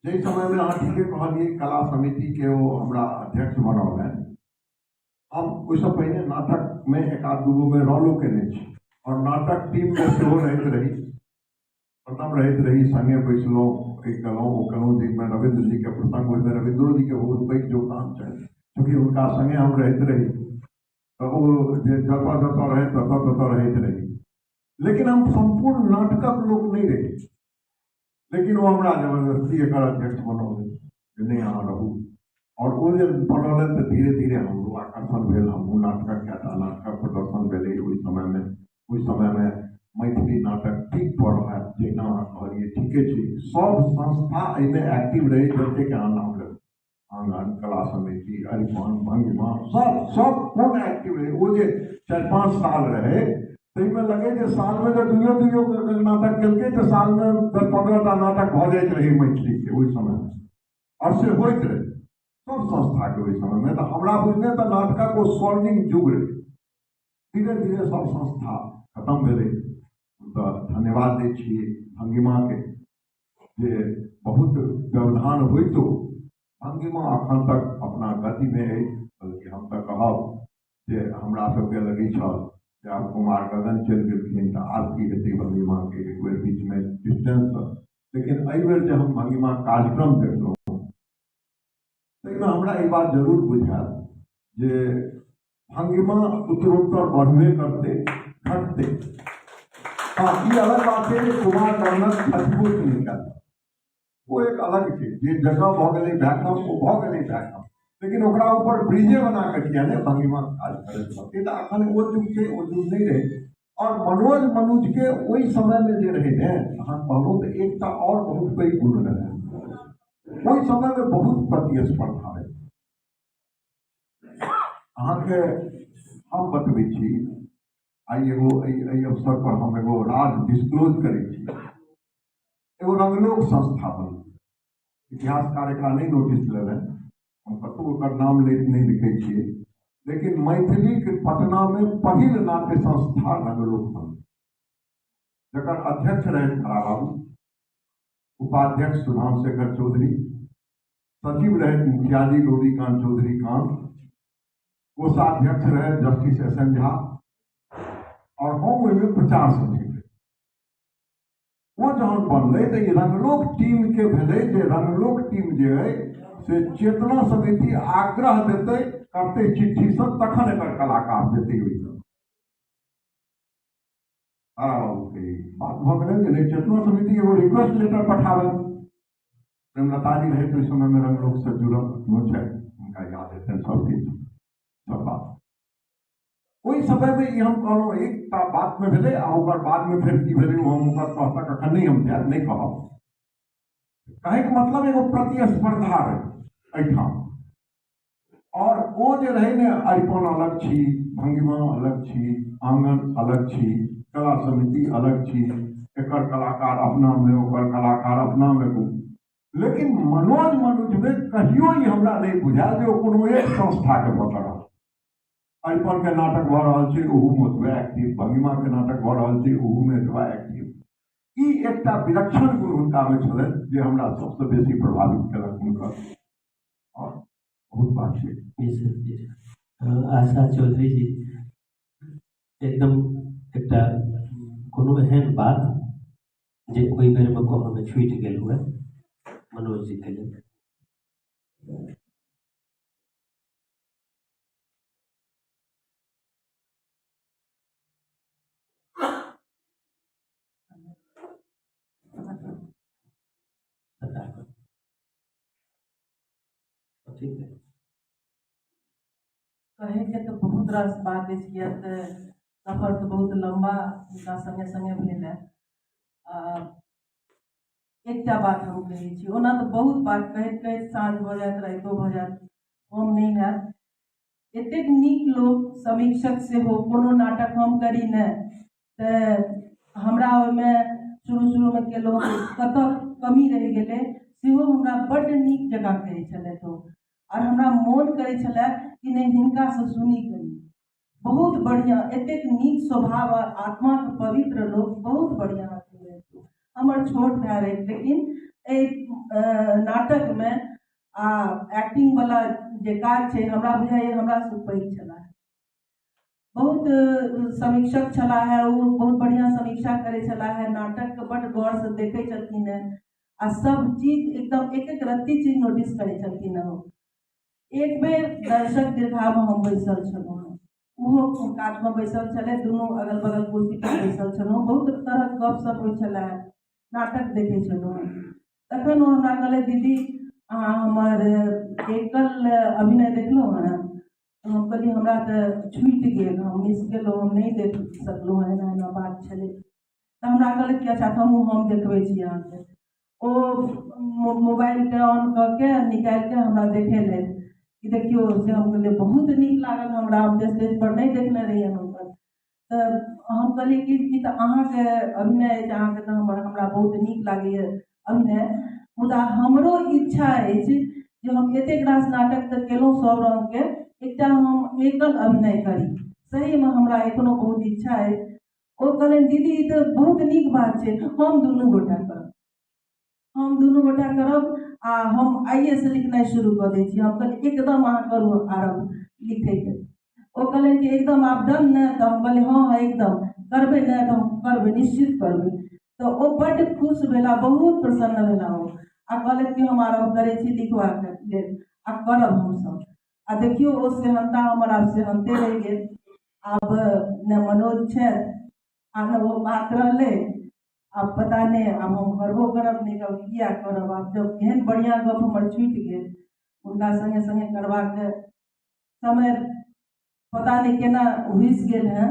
जाहि समयमे अहाँ ठीके कहलियै, कला समितिके ओ हमरा अध्यक्ष बनौलनि, हम ओहिसँ पहिने नाटकमे एक आध दूगोमे रोलो केने छी आओर नाटक टीममे सेहो रहैत रही, हरदम रहैत रही, सङ्गे बैसलहुँ, ई केलहुँ, ओ केलहुँ। जाहिमे रविन्द्र जीके प्रसङ्ग, ओहिमे रविन्द्रो जीके बहुत पैघ योगदान छनि, चूँकि हुनका सङ्गे हम रहैत रही तऽ ओ जे जतऽ जतऽ रहै ततऽ ततऽ रहैत रही। लेकिन हम सम्पूर्ण नाटकक लोक नहि रही, लेकिन ओ हमरा जबरदस्ती एकर अध्यक्ष बनौलनि जे नहि, अहाँ रहू। आओर ओ जे बनौलनि तऽ धीरे धीरे हमरो आकर्षण भेल, हमहूँ नाटकक कएटा नाटकक प्रदर्शन भेलै ओहि समयमे। ओहि समयमे मैथिली नाटक ठीक पढ़ रहल, जहिना अहाँ कहलियै ठीके छै, सब संस्था एहिमे एक्टिव रहै, जतेक अहाँ नाम लेबै, आङ्गन, कला समिति, अरिपन, भंगिमा, सब सब कोन एक्टिव रहै। ओ जे 4-5 साल रहै ताहिमे लगै जे सालमे जे दुइयो दुइयो नाटक केलकै तऽ सालमे 10-15 टा नाटक भऽ जाइत रहै मैथिलीके ओहि समयमे, आओर से होइत रहै सब संस्थाके ओहि समयमे। तऽ हमरा बुझने तऽ नाटकक ओ स्वर्णिम युग रहै। धीरे धीरे सब संस्था खतम भेलै। तऽ धन्यवाद दै छियै भंगिमाके जे बहुत व्यवधान होइतो भंगिमा अखन तक अपना गतिमे अछि। बल्कि हम तऽ कहब जे हमरा सबके लगै छल जे आब कुमार गगन चलि गेलखिन तऽ आब की हेतै भंगिमाके, एक बेर बीचमे डिस्टेंस। लेकिन एहिबेर जे हम भंगिमा कार्यक्रम देखलहुँ ताहिमे हमरा ई बात जरूर बुझायल जे भंगिमा उत्तरोत्तर बढ़बे करतै, घटतै। हँ, ई अलग बात छै जे कुमार गगनक छठबो नहि कयल, ओ एक अलग छै। जे जगह भऽ गेलै वैक्यूम, ओ भऽ गेलै वैक्यूम, लेकिन ओकरा ऊपर ब्रिजे बना कऽ किया नहि भंगिमा काज करैत रहतै। तऽ अखन ओ युग छै, ओ युग नहि रहै। आओर मनोज मनुजके ओहि समयमे जे रहै ने, अहाँ कहलहुँ तऽ एकटा आओर बहुत पैघ गुण रहै, ओहि समयमे बहुत प्रतिस्पर्धा रहै। अहाँके हम बतबै छी, आइ एगो एहि अवसर पर हम एगो राज डिस्क्लोज करै छी। एगो रंगलोक संस्था बनल, इतिहासकार एकरा नहि नोटिस लेलनि, हम कतहु ओकर नाम लैत नहि लिखै छियै, लेकिन मैथिलीके पटनामे पहिल नाट्य संस्था रंगलोक बनल, जकर अध्यक्ष रहै तारा बाबू, उपाध्यक्ष सुधांशु शेखर चौधरी, सचिव रहे मुखियाजी गौरीकांत चौधरी कांत, कोषाध्यक्ष रहे जस्टिस एस एन झा, और हम ओहिमे प्रचार सचिव रही। ओ जहन बनलै तऽ ई रंगलोक टीमके भेलै जे रंगलोक टीम जे अइ से चेतना समिति आग्रह देतै, करतै चिट्ठीसँ, तखन एकर कलाकार जेतै ओहिमे। तारा बाबूके बात भऽ गेलै जे नहि, चेतना समिति एगो रिक्वेस्ट लेटर पठाबै। प्रेमलता जी रहै ओहि समयमे रंगलोकसँ जुड़ल, एखनो छथि, हुनका याद हेतनि सब किछु, सब बात। ओहि समयमे ई हम कहलहुँ एकटा बातमे भेलै, आ ओकर बादमे फेर की भेलै ओ हम ओकर कहतक एखन नहि हम जायब, नहि कहब। कहैके मतलब एगो प्रतिस्पर्धा रहै एहिठाम, आओर ओ जे रहै ने, अरिपन अलग छी, भंगिमा अलग छी, आङ्गन अलग छी, कला समिति अलग छी, एकर कलाकार अपनामे, ओकर कलाकार अपनामे। लेकिन मनोज मनुजमे कहियो ई हमरा नहि बुझायल जे ओ कोनो एक संस्थाके पकड़ल। अरिपनके नाटक भऽ रहल छै ओहूमे ओतबे एक्टिव, भंगिमाके नाटक भऽ रहल छै ओहूमे एतबा एक्टिव। ई एकटा विलक्षण गुण हुनकामे छलनि जे हमरा सबसँ बेसी प्रभावित केलक हुनकर। और बहुत बात छै। जी सर, जी सर। आशा चौधरी जी, एकदम एकटा कोनो एहन बात जे ओहि बेरमे कहऽमे छूटि गेल हुए मनोज जीके लेल। ठीक है। कहैके तऽ बहुत रास बात अछि, किया तऽ सफर तऽ बहुत लम्बा हुनका सङ्गे सङ्गे भेल है। एकटा बात हम कहै छी, ओना तऽ बहुत बात कहैत कहैत साँझ भऽ जायत, रातिओ भऽ जायत, कम नहि हैत। एतेक नीक लोक समीक्षक सेहो, कोनो नाटक हम करी ने तऽ हमरा ओहिमे शुरू शुरूमे केलहुँ तऽ कतऽ कमी रहि गेलै सेहो हमरा बड्ड नीक जकाँ कहै छलथि ओ, आओर हमरा मोन करै छलए कि नहि हिनकासँ सुनी कनी। बहुत बढ़िआँ, एतेक नीक स्वभाव आ आत्माके पवित्र लोक, बहुत बढ़िआँ आदमी रहथि। हमर छोट भाय रहथि, लेकिन एहि नाटकमे आ एक्टिंगवला जे काज छै हमरा बुझाइए हमरासँ पैघ छलाह। बहुत समीक्षक छलाह हे ओ, बहुत बढ़िआँ समीक्षा करै छलाह हे, नाटकके बड्ड गौरसँ देखै छलखिन हेँ आ सब चीज एकदम एक एक रत्ती चीज नोटिस करै छलखिन हेँ ओ। एक बेर दर्शक दीर्घामे हम बैसल छलहुँ हेँ, ओहो कातमे बैसल छलै, दुनू अगल बगल कुर्सीपर बैसल छलहुँ, बहुत तरहक गप सप होइ छलै, नाटक देखै छलहुँ हेँ। तखन ओ हमरा कहलथि, दीदी अहाँ हमर एकल अभिनय देखलहुँ हेँ? तऽ हम कहलियै हमरा तऽ छूटि गेल, हम मिस केलहुँ, हम नहि देख सकलहुँ हेँ, एना एना बात छलै। तऽ हमरा कहलथि कि अच्छा तऽ हम देखबै छी अहाँके। ओ मोबाइलके ऑन कऽ के निकालि कऽ हमरा देखेलथि कि देखियौ। से हम कहलियै बहुत नीक लागल हमरा, हम तऽ स्टेजपर नहि देखने रहियनि हुनकर। तऽ हम कहलियै कि ई तऽ अहाँके अभिनय अछि, अहाँके तऽ हमर हमरा बहुत नीक लागैए अभिनय, मुदा हमरो इच्छा अछि जे हम एतेक रास नाटक तऽ केलहुँ सब रङ्गके, एकटा हम एकल अभिनय करी, सहीमे हमरा एखनो बहुत इच्छा अछि। ओ कहलनि दीदी ई तऽ बहुत नीक बात छै, हम दुनू गोटा करब, हम दुनू गोटा करब आ हम आइएसँ लिखनाइ शुरू कऽ दै छी। हम कहलियै एकदम अहाँ करू आरम्भ लिखैके। ओ कहलनि कि एकदम आब डन ने? तऽ हम कहलियै हँ हँ एकदम करबै ने, तऽ हम करबै, निश्चित करबै। तऽ ओ बड्ड खुश भेला, बहुत प्रसन्न भेला ओ आ कहलथि कि हम आरम्भ करै छी लिखबाक लेल आ करब हमसभ। आ देखियौ ओ सेहन्ता हमर आब सेहन्ते रहि गेल, आब ने मनोज छथि आ ने ओ बात रहलै। आब पता नहि आब हम करबो करब नहि करब, किया करब आब जब एहन बढ़िआँ गप हमर छूटि गेल। हुनका सङ्गे सङ्गे करबाक समय पता नहि केना हुसि गेल हेँ,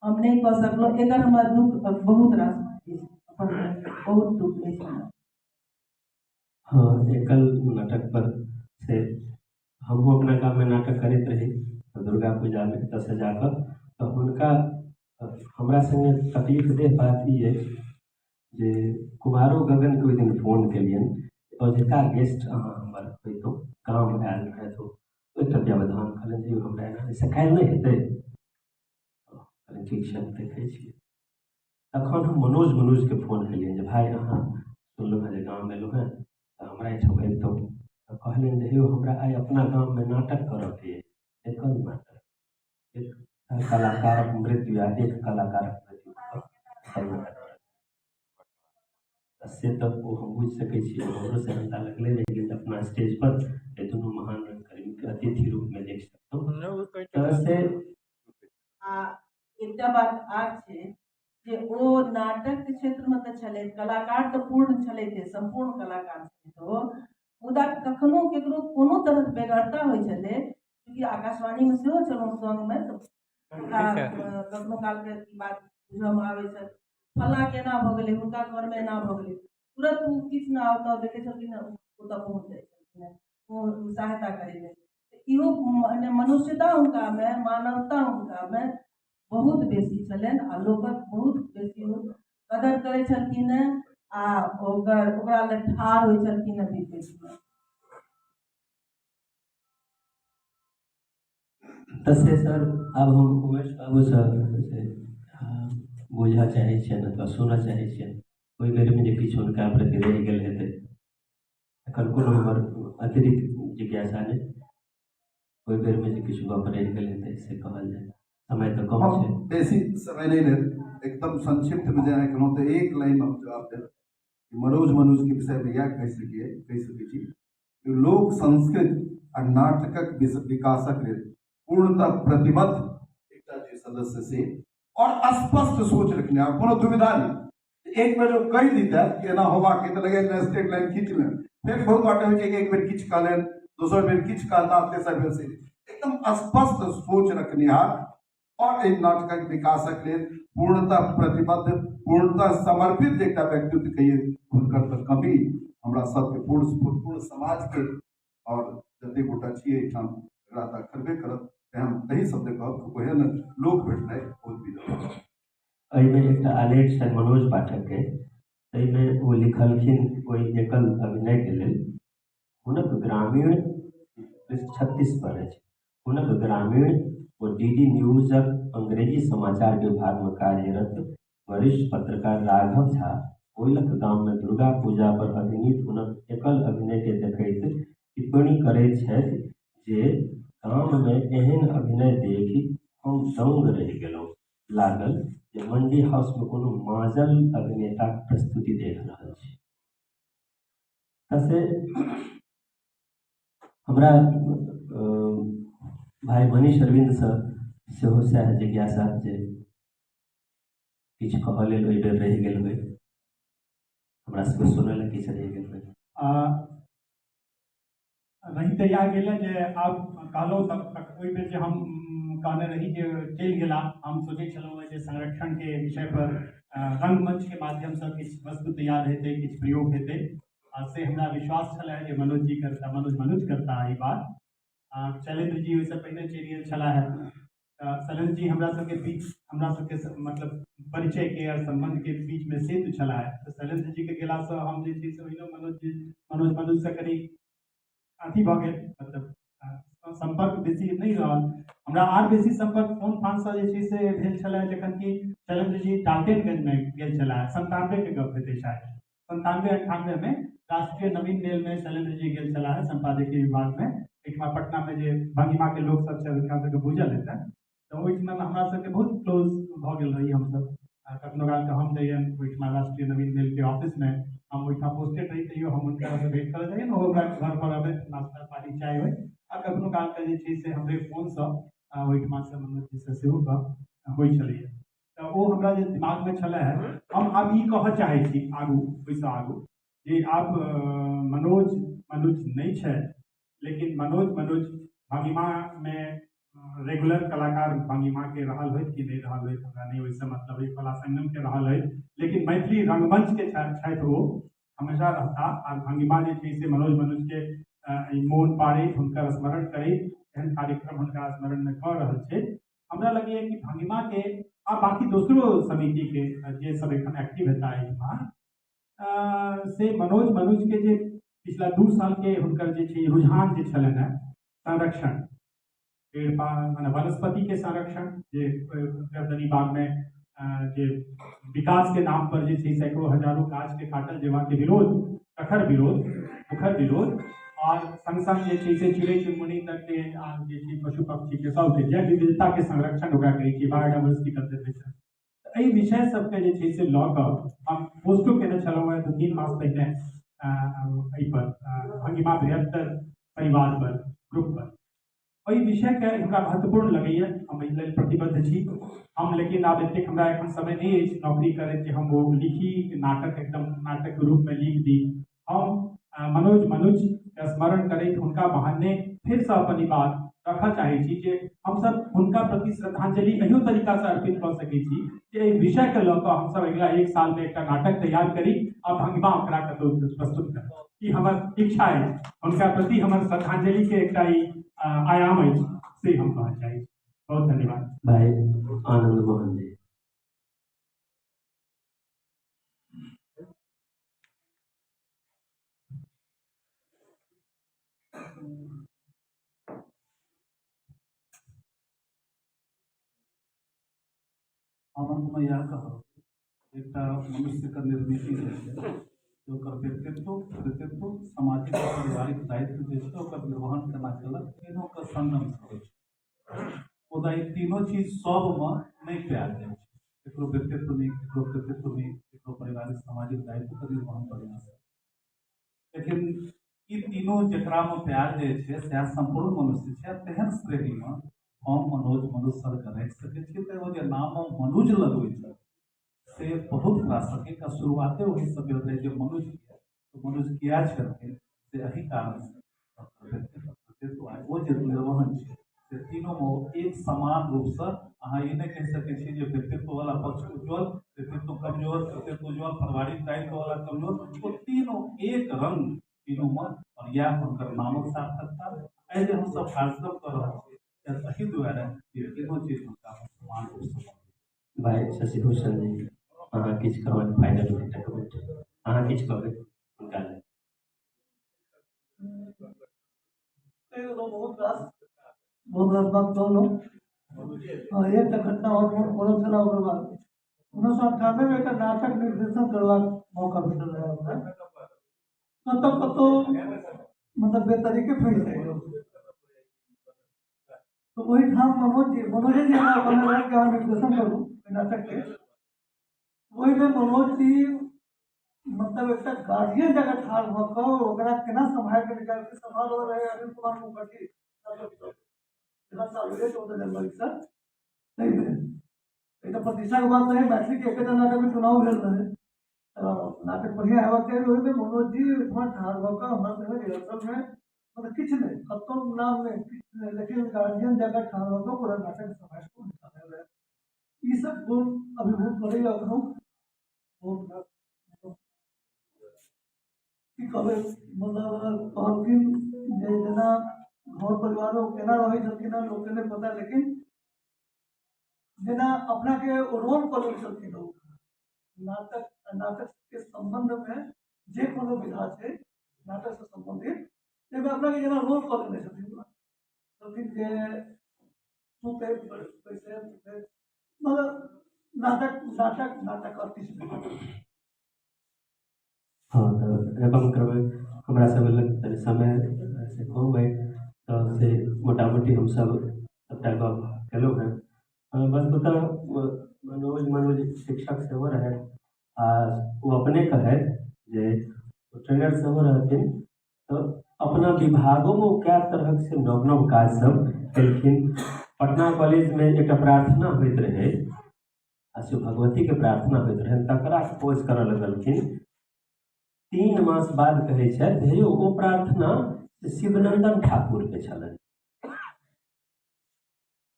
हम नहि कऽ सकलहुँ। एकर हमरा दुःख बहुत रास अछि, अपन बहुत दुःख अछि हमरा। हँ, एकल नाटक पर से हमहूँ अपना गाममे नाटक करैत रही दुर्गा पूजामे एतऽसँ जाकऽ, तऽ हुनका हमरा सङ्गे तकलीफदेह बात ई अछि जे कुमारो गगनके ओहि दिन फोन केलियनि, अजुका गेस्ट अहाँ हमर होइतहुँ, गाम आयल रहथि ओ, एकटा व्यवधान कहलनि जे हमरा एना एहिसँ काल्हि नहि हेतै? कहलियनि ठीक छै, हम देखै छी। तखन हम मनोज मनोजके फोन केलियनि जे भाय अहाँ सुनलहुँ हेँ जे गाम एलहुँ हेँ तऽ हमरा एहिठाम अबितहुँ। तऽ कहलनि जे यौ हमरा आइ अपना गाममे नाटक करऽके अइ, एकल नाटक, एक कलाकारक मृत्यु आ एक कलाकारक मृत्यु एकल नाटक करऽ। से तऽ ओ हम बुझि सकै छी, हमरो सेहन्ता लगले रहि गेल अपना स्टेजपर एहि दुनू महान रंगकर्मीके अतिथि रूपमे देख सकतहुँ। तऽ से आ एकटा बात आर छै जे ओ नाटक क्षेत्रमे तऽ छलथि, कलाकार तऽ पूर्ण छलथि, सम्पूर्ण कलाकार छलथि ओ, मुदा कखनो केकरो कोनो तरहक बेगरता होइ छलै, चूँकि आकाशवाणीमे सेहो छलहुँ सङ्गमे, तऽ कखनो कालके ई बात बुझऽमे आबै छल, फल्लाँके एना भऽ गेलै, हुनका घरमे एना भऽ गेलै, तुरत ओ किछु ने ओतऽ देखै छलखिन, ओतऽ पहुँच जाइ छलखिन ओ सहायता करै लेल। इहो मने मनुष्यता हुनकामे, मानवता हुनकामे बहुत बेसी छलनि आ लोकक बहुत बेसी ओ कदर करै छलखिन हेँ आ ओकर ओकरा लए ठाढ़ होइ छलखिन हेँ विपरीतमे। तऽ से सर आब हम उमेश बाबूसँ से बुझऽ चाहै छियनि अथवा सुनऽ चाहै छियनि, ओहि बेरमे जे किछु हुनका प्रति रहि गेल हेतै, एखन कोनो हमर अतिरिक्त जिज्ञासा नहि, ओहि बेरमे जे किछु गप रहि गेल हेतै से कहल जाय, समय तऽ कम छै। बेसी समय नहि लेब, एकदम संक्षिप्तमे जेना कहलहुँ तऽ एक लाइनमे हम जवाब देब। मनोज मनोजके विषयमे इएह कहि सकै छी, लोक संस्कृत आ नाटकक विकासक लेल पूर्णतः प्रतिबद्ध एकटा जे सदस्य से और स्पष्ट सोच रखने आ कोनो दुविधा नहि। एक बेर जो कहि दितै कि एना होबाक तऽ लगे स्ट्रेट लाइन खींच लेन, फेर बहुत बाटे होइ छै कि एक बेर किछु कहलनि, दोसर बेर किछु कहता, तेसर बेर से एकदम स्पष्ट सोच रखनिहार आओर एहि नाटकक विकासक लेल पूर्णतः प्रतिबद्ध, पूर्णतः समर्पित जे एकटा व्यक्तित्व कहिए, हुनकर तऽ कमी हमरा सबके पूर्ण पूर्ण समाजके आओर जतेक गोटा छियै एहिठाम एकरा तऽ करबे करत। तेँ हम एहि शब्द कहब, ओहन लोक भेटनाइ बहुत विरल। एहिमे एकटा आलेख छनि मनोज पाठकके, ताहिमे ओ लिखलखिन ओहि एकल अभिनयके लेल, हुनक ग्रामीण 36 पर अछि, हुनक ग्रामीण ओ डी डी न्यूजक अंग्रेजी समाचार विभागमे कार्यरत वरिष्ठ पत्रकार राघव झा कोइलख गाममे दुर्गा पूजा पर अभिनीत हुनक एकल अभिनयके देखैत टिप्पणी करैत छथि जे गाममे एहन अभिनय देखि हम दंग रहि गेलहुँ, लागल जे मंडी हाउसमे कोनो माजल अभिनेताक प्रस्तुति देख रहल छी। से हमरा भाइ मनीष अरविन्दसँ सेहो सएह जिज्ञासा जे किछु कहऽ लेल ओहि बेर रहि गेल होइ, हमरा सबके सुनय लए किछु रहि गेल होइ। रहि तऽ इएह गेलै जे आब कहलहुँ तऽ ओहि बेर जे हम कहने रही जे चलि गेला, हम सोचै छलहुँ जे संरक्षणके विषयपर रङ्गमञ्चके माध्यमसँ किछु वस्तु तैयार हेतै, किछु प्रयोग हेतै, आ से हमरा विश्वास छलै जे मनोज जी करता, मनोज मनुज करता ई बात। आ शैलेन्द्र जी ओहिसँ पहिने चलि गेल छलाह, तऽ शैलेन्द्र जी हमरा सबके बीच, हमरा सबके मतलब परिचयके आओर सम्बन्धके बीचमे सेतु छलाह। तऽ शैलेन्द्र जीके गेलासँ हम जे छै से ओहिनो मनोज जी मनोज मनुजसँ कनि अथी भऽ गेल, मतलब सम्पर्क बेसी नहि रहल हमरा। आर बेसी सम्पर्क फोन फानसँ जे छै से भेल छलै जखन कि शैलेन्द्र जी डाल्टेनगंजमे गेल छलाह। 97के गप हेतै शायद, 97 98मे राष्ट्रीय नवीन मेलमे शैलेन्द्र जी गेल छलाह सम्पादकीय विभागमे, एहिठमा पटनामे जे भंगिमाके लोक सब छै हुनका सबके बुझल हेतनि। तऽ ओहि समयमे हमरा सबके बहुत क्लोज भऽ गेल रही हमसब। कखनो कालके हम जइयनि ओहिठमा राष्ट्रीय नवीन मेलके ऑफिसमे, हम ओहिठाम पोस्टेड रही, तैयो हम हुनकासँ भेँट करऽ जइयनि, ओ हमरा घरपर अबैत, नाश्ता पानी चाय होइ। आ कखनो कालके जे छै से हमरे फोनसँ ओहिठमासँ मनोज जीसँ सेहो गप होइ छलैए। तऽ ओ हमरा जे दिमागमे छलै, हम आब ई कहऽ चाहै छी आगू, ओहिसँ आगू जे आब मनोज मनुज नहि छथि, लेकिन मनोज मनुज भंगिमामे रेगुलर कलाकार भंगिमाके रहल होइत कि नहि रहल होइत, हमरा नहि ओहिसँ मतलब अइ, कला संगमके रहल होइत, लेकिन मैथिली रंगमंचके छथि ओ हमेशा रहता। आ भंगिमा जे छै से मनोज मनुजके मोन पाड़ैत, हुनकर स्मरण करैत एहन कार्यक्रम हुनका स्मरणमे कऽ रहल छै। हमरा लगैए कि भंगिमाके आ बाँकी दोसरो समितिके जे सब एखन एक्टिव हेता एहिठमा, से मनोज मनुजके जे पिछला 2 सालके हुनकर जे छै रुझान जे छलनि हेँ संरक्षण पेड़ पा मने वनस्पतिके संरक्षण, जे गर्दनी बागमे जे विकासके नाम पर जे छै सैकड़ों हजारों गाछके काटल जेबाके विरोध, कखर विरोध, मुखर विरोध, आओर संग संग जे छै से चिड़ै चुनमुनी तकके आ जे छै पशु पक्षीके सबके जैव विविधताके संरक्षण ओकरा कहै छियै, बायोडाइवर्सिटी कंजर्वेशन। एहि विषय सबके जे छै से लऽ कऽ हम पोस्टो केने छलहुँ हेँ 2-3 मास पहिने एहिपर भंगिमा बृहत्तर परिवार पर ग्रुप पर। एहि विषयके हमरा महत्वपूर्ण लगैए, हम एहि लेल प्रतिबद्ध छी हम। लेकिन आब एतेक हमरा एखन समय नहि अछि नौकरी करैत जे हम ओ लिखी नाटक, एकदम नाटकके रूपमे लिख दी। हम मनोज मनुजके स्मरण करैत हुनका बहाने फेरसँ अपन ई बात रखऽ चाहै छी जे हमसब हुनका प्रति श्रद्धांजलि एहियो तरीकासँ अर्पित कऽ सकै छी जे एहि विषयके लऽ कऽ हमसब अगिला 1 सालमे एकटा नाटक तैयार करी आ भंगिमा ओकरा कतहु प्रस्तुत करी। ई हमर इच्छा अछि, हुनका प्रति हमर श्रद्धांजलिके एकटा ई आयाम अछि, से हम कहऽ चाहै छी। बहुत धन्यवाद। भाई आनंद मोहन जी। हम अंतमे इएह कहब, एकटा मनुष्यके निर्मिति जे छै ओकर व्यक्तित्व, कृतित्व, सामाजिक आ पारिवारिक दायित्व जे छै ओकर निर्वहन केना केलक, तीनूके संगमसँ होइ छै। मुदा ई तीनू चीज सबमे नहि पायल जाइ छै। ककरो व्यक्तित्व नीक, ककरो कृतित्व नीक, ककरो पारिवारिक सामाजिक दायित्वके निर्वहन बढ़िआँसँ। लेकिन ई तीनू जकरामे पायल जाइ छै सएह सम्पूर्ण मनुष्य छै। तेहन श्रेणीमे हम मनोज मनुज सरके राखि सकै छी। तऽ ओ जे नाम हम मनुज लगबै छथि से बहुत प्रासंगिक आ शुरुआते ओहिसँ भेल रहै जे मनुज किया, तऽ मनुज किया छलखिन से एहि कारणसँ व्यक्तित्व ओ जे निर्वहन छै से तीनूमे ओ एक समान रूपसँ, अहाँ ई नहि कहि सकै छी जे व्यक्तित्ववला पक्ष उज्ज्वल, व्यक्तित्व कमजोर, व्यक्तित्व उज्ज्वल, पारिवारिक दायित्ववला कमजोर, ओ तीनू एक रंग तीनूमे। आओर इएह हुनकर नामक सार्थकता। आइ जे हमसभ कार्यक्रम कऽ रहल छी एहि दुआरे जे तीनू चीज हुनका समान रूपसँ। भाइ शशिभूषण जी, अहाँ किछु कहबै? फाइनल एकटा कमेंट अहाँ किछु कहबै हुनका लेल? बहुत रास, बहुत रास बात कहलहुँ। एकटा घटना आओर मोन पड़ल छलै। ओकर बाद 1998मे एकटा नाटक निर्देशन करबाक मौका भेटल रहै हमरा। कतहु कतहु मतलब बेतरीके फँसि जाइ लोक, तऽ ओहिठाम मनोज जी, मनोजे जी हमरा कहने रहथि कि अहाँ निर्देशन करू ओहि नाटकके। ओहिमे मनोज जी मतलब एकटा गार्जियन जकाँ ठाढ़ भऽ कऽ ओकरा केना सम्हारि कऽ निकालि सम्हारल रहै। अनिल कुमार मुखर्जी 13 साल भेलै, 14 जनवरीसँ ताहिमे एकटा प्रतिष्ठाके बात रहै। मैथिलीके एकेटा नाटकमे चुनाव भेल रहै, तऽ नाटक बढ़िआँ हेबाक चाही। ओहिमे मनोज जी ओहिठमा ठाढ़ भऽ कऽ हमरा संगे रिहर्सलमे मतलब किछु नहि, कतहु नाम नहि, किछु नहि, लेकिन गार्जियन जकाँ ठाढ़ भऽ कऽ पूरा नाटक सम्हारि कऽ निकालने रहै। ई सब गुण अभिभूत करैए एखनो बहुत। की कहबै, मतलब कहलखिन जे जेना घर परिवारो केना रहै छलखिन हेँ लोकके नहि पता, लेकिन जेना अपनाके रोल कऽ लै छलखिन ओ नाटक, नाटकके सम्बन्धमे जे कोनो विधा छै नाटकसँ सम्बन्धित, ताहिमे अपनाके जेना रोल कऽ लेने छथिन। कहलखिन जे सुतैत बैसैत उठैत मतलब नाटक, नाटक, नाटक आओर किछु नहि। हँ, तऽ एवं क्रमे हमरा सब लग तनि समय से कम अइ, तऽ से मोटा मोटी हमसब सबटा गप केलहुँ हेँ। वस्तुतः मनोज मनोज शिक्षक सेहो रहथि आ ओ अपने कहथि जे ट्रेनर सेहो रहथिन, तऽ अपना विभागोमे ओ कए तरहक से नव नव काज सब केलखिन। पटना कॉलेजमे एकटा प्रार्थना होइत रहै आ से भगवतीके प्रार्थना होइत रहनि, तकरा खोज करऽ लगलखिन। 3 मास बाद कहै छथि, हे यौ, ओ प्रार्थना शिवनन्दन ठाकुरके छलनि,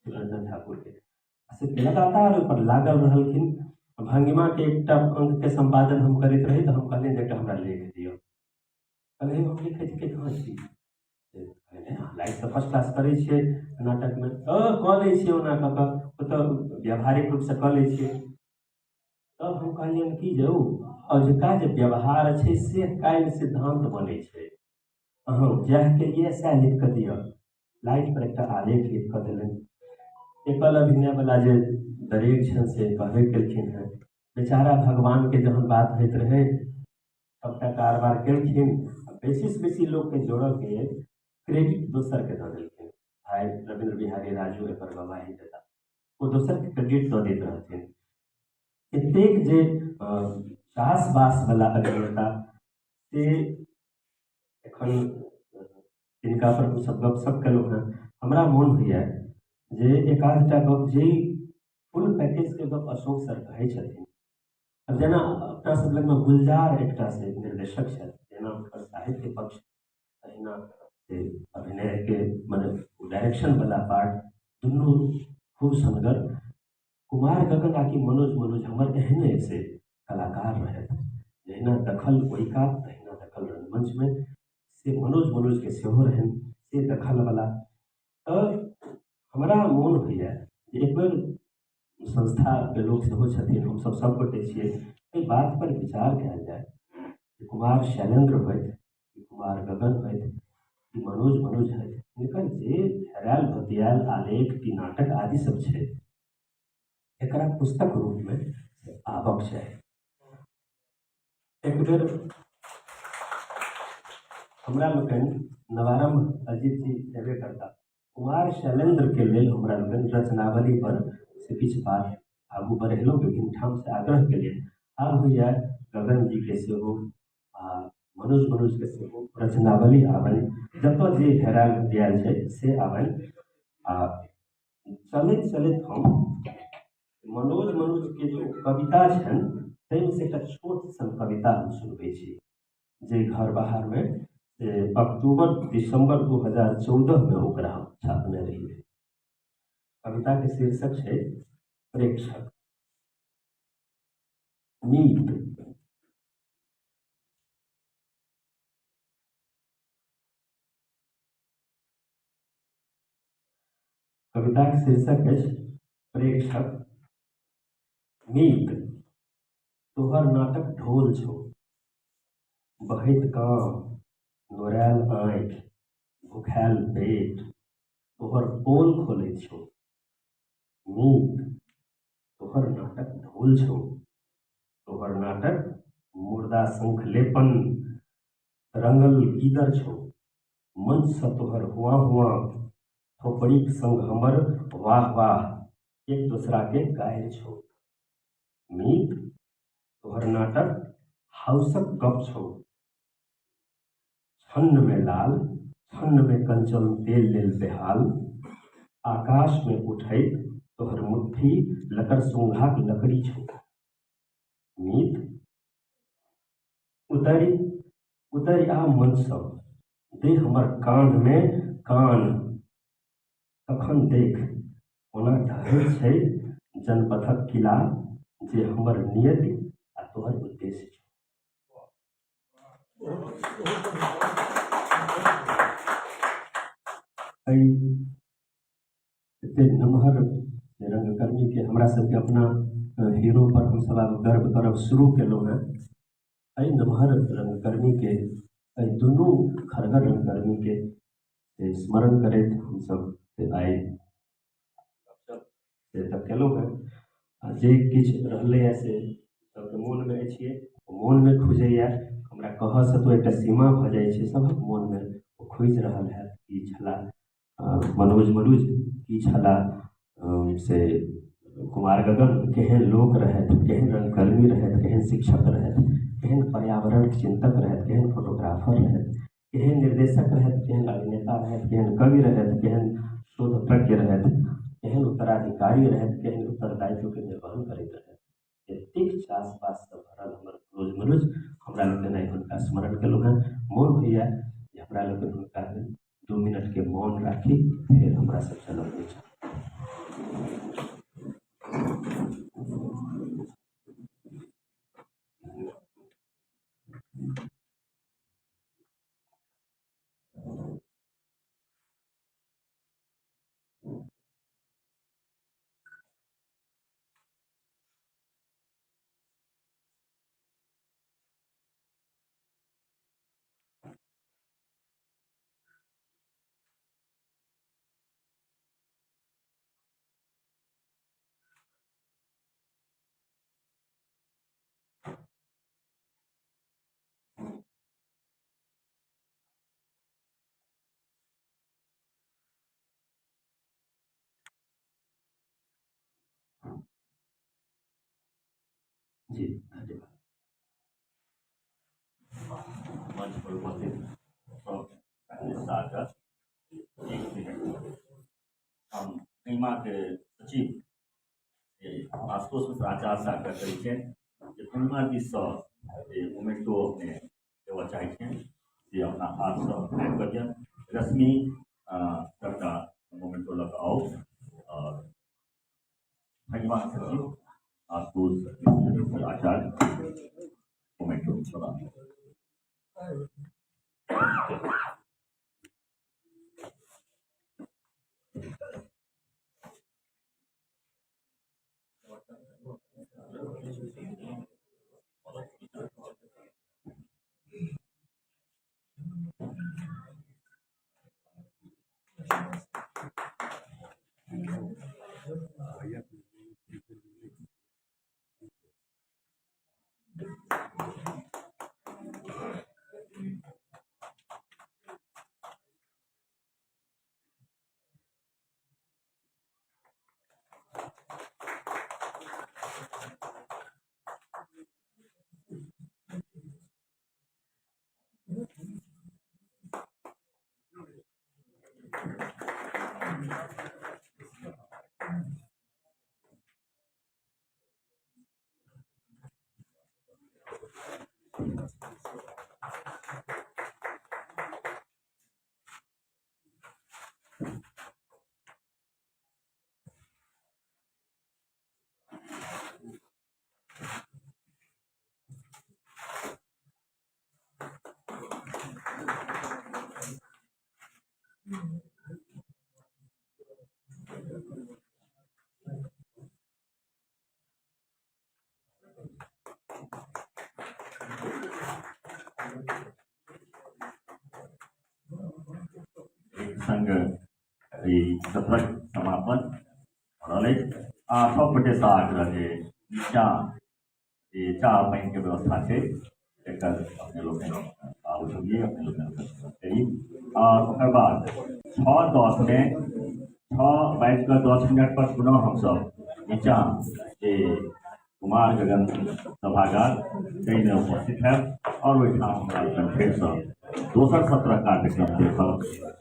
शिवनन्दन ठाकुरके। से लगातार ओहिपर लागल रहलखिन। भंगिमाके एकटा अंकके सम्पादन हम करैत रही, तऽ हम कहलियनि जे एकटा हमरा लेख दिअ। कहलियै, हम लिखै तिखै कहाँ छी? लाइट तऽ फर्स्ट क्लास करै छियै नाटकमे, तऽ कऽ लै छियै ओना कऽ कऽ, ओतऽ व्यावहारिक रूपसँ कऽ लै छियै। तब हम कहलियनि कि जे अजुका जे व्यवहार छै से काल्हि सिद्धान्त बनै छै, अहाँ जएह केलियै सएह लिख कऽ दिअ। लाइट पर एकटा आलेख लिख कऽ देलनि। एकल अभिनयवला जे दरेग छनि से कहबे केलखिन हेँ। बेचारा भगवानके जहन बात होइत रहै, सबटा कारबार केलखिन आ बेसीसँ बेसी लोकके जोड़ऽके क्रेडिट दोसरके दऽ देलखिन। भाय रविन्द्र बिहारी राजू एकर गवाही देता। ओ दोसरके क्रेडिट दऽ दैत रहथिन। एतेक जे चास बासवला अभिनेता से एखन जिनका पर हमसब गपशप केलहुँ हेँ, हमरा मोन होइए जे एक आधटा गप जे फुल पैकेजके गप अशोक सर कहै छथिन। आब जेना अपना सब लगमे गुलजार एकटा से निर्देशक छथि, जेना हुनकर साहित्य पक्ष तहिना से अभिनयके मने डायरेक्शनवला पार्ट दुनू खूब सुन्दर। कुमार गगन आ कि मनोज मनोज हमर एहने से कलाकार रहथि, जहिना दखल ओहि कात तहिना दखल रंगमंचमे से मनोज मनोजके सेहो रहनि से दखलवला। तऽ हमरा मोन होइए जे एक बेर संस्थाके लोक सेहो छथिन, हमसभ सभ गोटे छियै, एहि बातपर विचार कयल जाय जे कुमार शैलेन्द्र होथि कि कुमार गगन होथि कि मनोज मनोज होथि, हिनकर जे हेरायल भोतियायल आलेख कि नाटक आदि सब छै, एकरा पुस्तक रूपमे से आबक चाही। एक बेर हमरा लोकनि नवारम्भ, अजीत जी हेबे करता, कुमार शैलेन्द्रके लेल हमरा लोकनि रचनावली पर से किछु बात आगू बढ़ेलहुँ, विभिन्न ठामसँ आग्रह केलियनि। आब होइए गगन जीके सेहो आ मनोज मनोजके सेहो रचनावली आबनि, जतऽ जे हेरायल भुतियायल छै से आबनि। आ चलैत चलैत हम मनोज मनोजके जे ओ कविता छनि ताहिमे से एकटा छोट सन कविता हम सुनबै छी, जे घर बाहरमे से अक्टूबर दिसम्बर 2014मे ओकरा हम छापने रहियै। कविताके शीर्षक छै प्रेक्षक। मीत, कविताके शीर्षक अछि प्रेक्षक। मीत, तोहर नाटक ढोल छौ, बहैत काम, नोरायल आँखि, भुखायल पेट, तोहर पोल खोलैत छौ। मीत, तोहर नाटक ढोल छौ, तोहर नाटक मुर्दा शंख लेपन रंगल गीदर छौ। मंचसँ तोहर हुआँ हुआँ थोपड़ीक संग हमर वाह वाह एक दोसराके गारि छौ। मीत, तोहर नाटक हाउसक गप छौ, छन्नमे लाल छन्नमे कंचन तेल लेल बेहाल, आकाशमे उठैत तोहर मुट्ठी लकड़सुंघाक लकड़ी छौ। मीत, उतरि उतरि आ मंचसँ दे हमर कान्हमे कान्ह, तखन देख कोना ढहैत छै जनपथक किला जे हमर नियति आ तोहर उद्देश्य छौ। एहि एते नमहर रंगकर्मीके हमरा सबके अपना हीरो पर हमसब आब गर्व करब शुरू केलहुँ हेँ। एहि नमहर रंगकर्मीके, एहि दुनू खड़गर रंगकर्मीके से स्मरण करैत हमसब से आइ से तऽ केलहुँ हेँ। आ जे किछु रहलैए से सबके मोनमे अछिए, मोनमे खुजैए। हमरा कहऽसँ तऽ एकटा सीमा भऽ जाइ छै, सभक मोनमे ओ खुजि रहल हैत की छलाह मनोज मनुज, की छलाह से कुमार गगन, केहन लोक रहथि, केहन रंगकर्मी रहथि, केहन शिक्षक रहथि, केहन पर्यावरणके चिन्तक रहथि, केहन फोटोग्राफर रहथि, केहन निर्देशक रहथि, केहन अभिनेता रहथि, केहन कवि रहथि, केहन शोध प्रज्ञ रहथि, केहन उत्तराधिकारी रहथि, केहन उत्तरदायित्वके निर्वहन करैत रहथि। एतेक चास बाससँ भरल हमर मनोज मनुज, हमरा लोकनि आइ हुनका स्मरण केलहुँ हेँ। मोन होइए जे हमरा लोकनि हुनका लेल 2 मिनटके मौन राखी, फेर हमरा सब चलब नीचाँ। जी धन्यवाद। मंच पर उपस्थित सब सागर एक मिनट हम के सचिव आशुतोष मिश्र आचार्य से आग्रह करै छियनि जे पूर्णिमा दिससँ जे मोमेंटो अपने देबऽ चाहै छियनि से अपना हाथसँ आबि कऽ दियनि। रश्मि सबटा मोमेंटो लऽ कऽ आउ। आओर भगवान सचिव आशुतोष मिश्र आचार्य मोमेंटो प्रदान। संग ई सत्रक समापन भऽ रहल अछि आ सब गोटेसँ आग्रह जे नीचाँ जे चाह पानिके व्यवस्था छै एकर अपने लोकनि उठबियै, अपने लोकनि ओकर करी। आ ओकर बाद 6:10मे, 6:10 पर पुनः हमसभ नीचाँ जे कुमार गगन सभागार ताहिमे उपस्थित हैब आओर ओहिठाम हमरा लोकनि फेरसँ दोसर सत्रक कार्यक्रम देखब।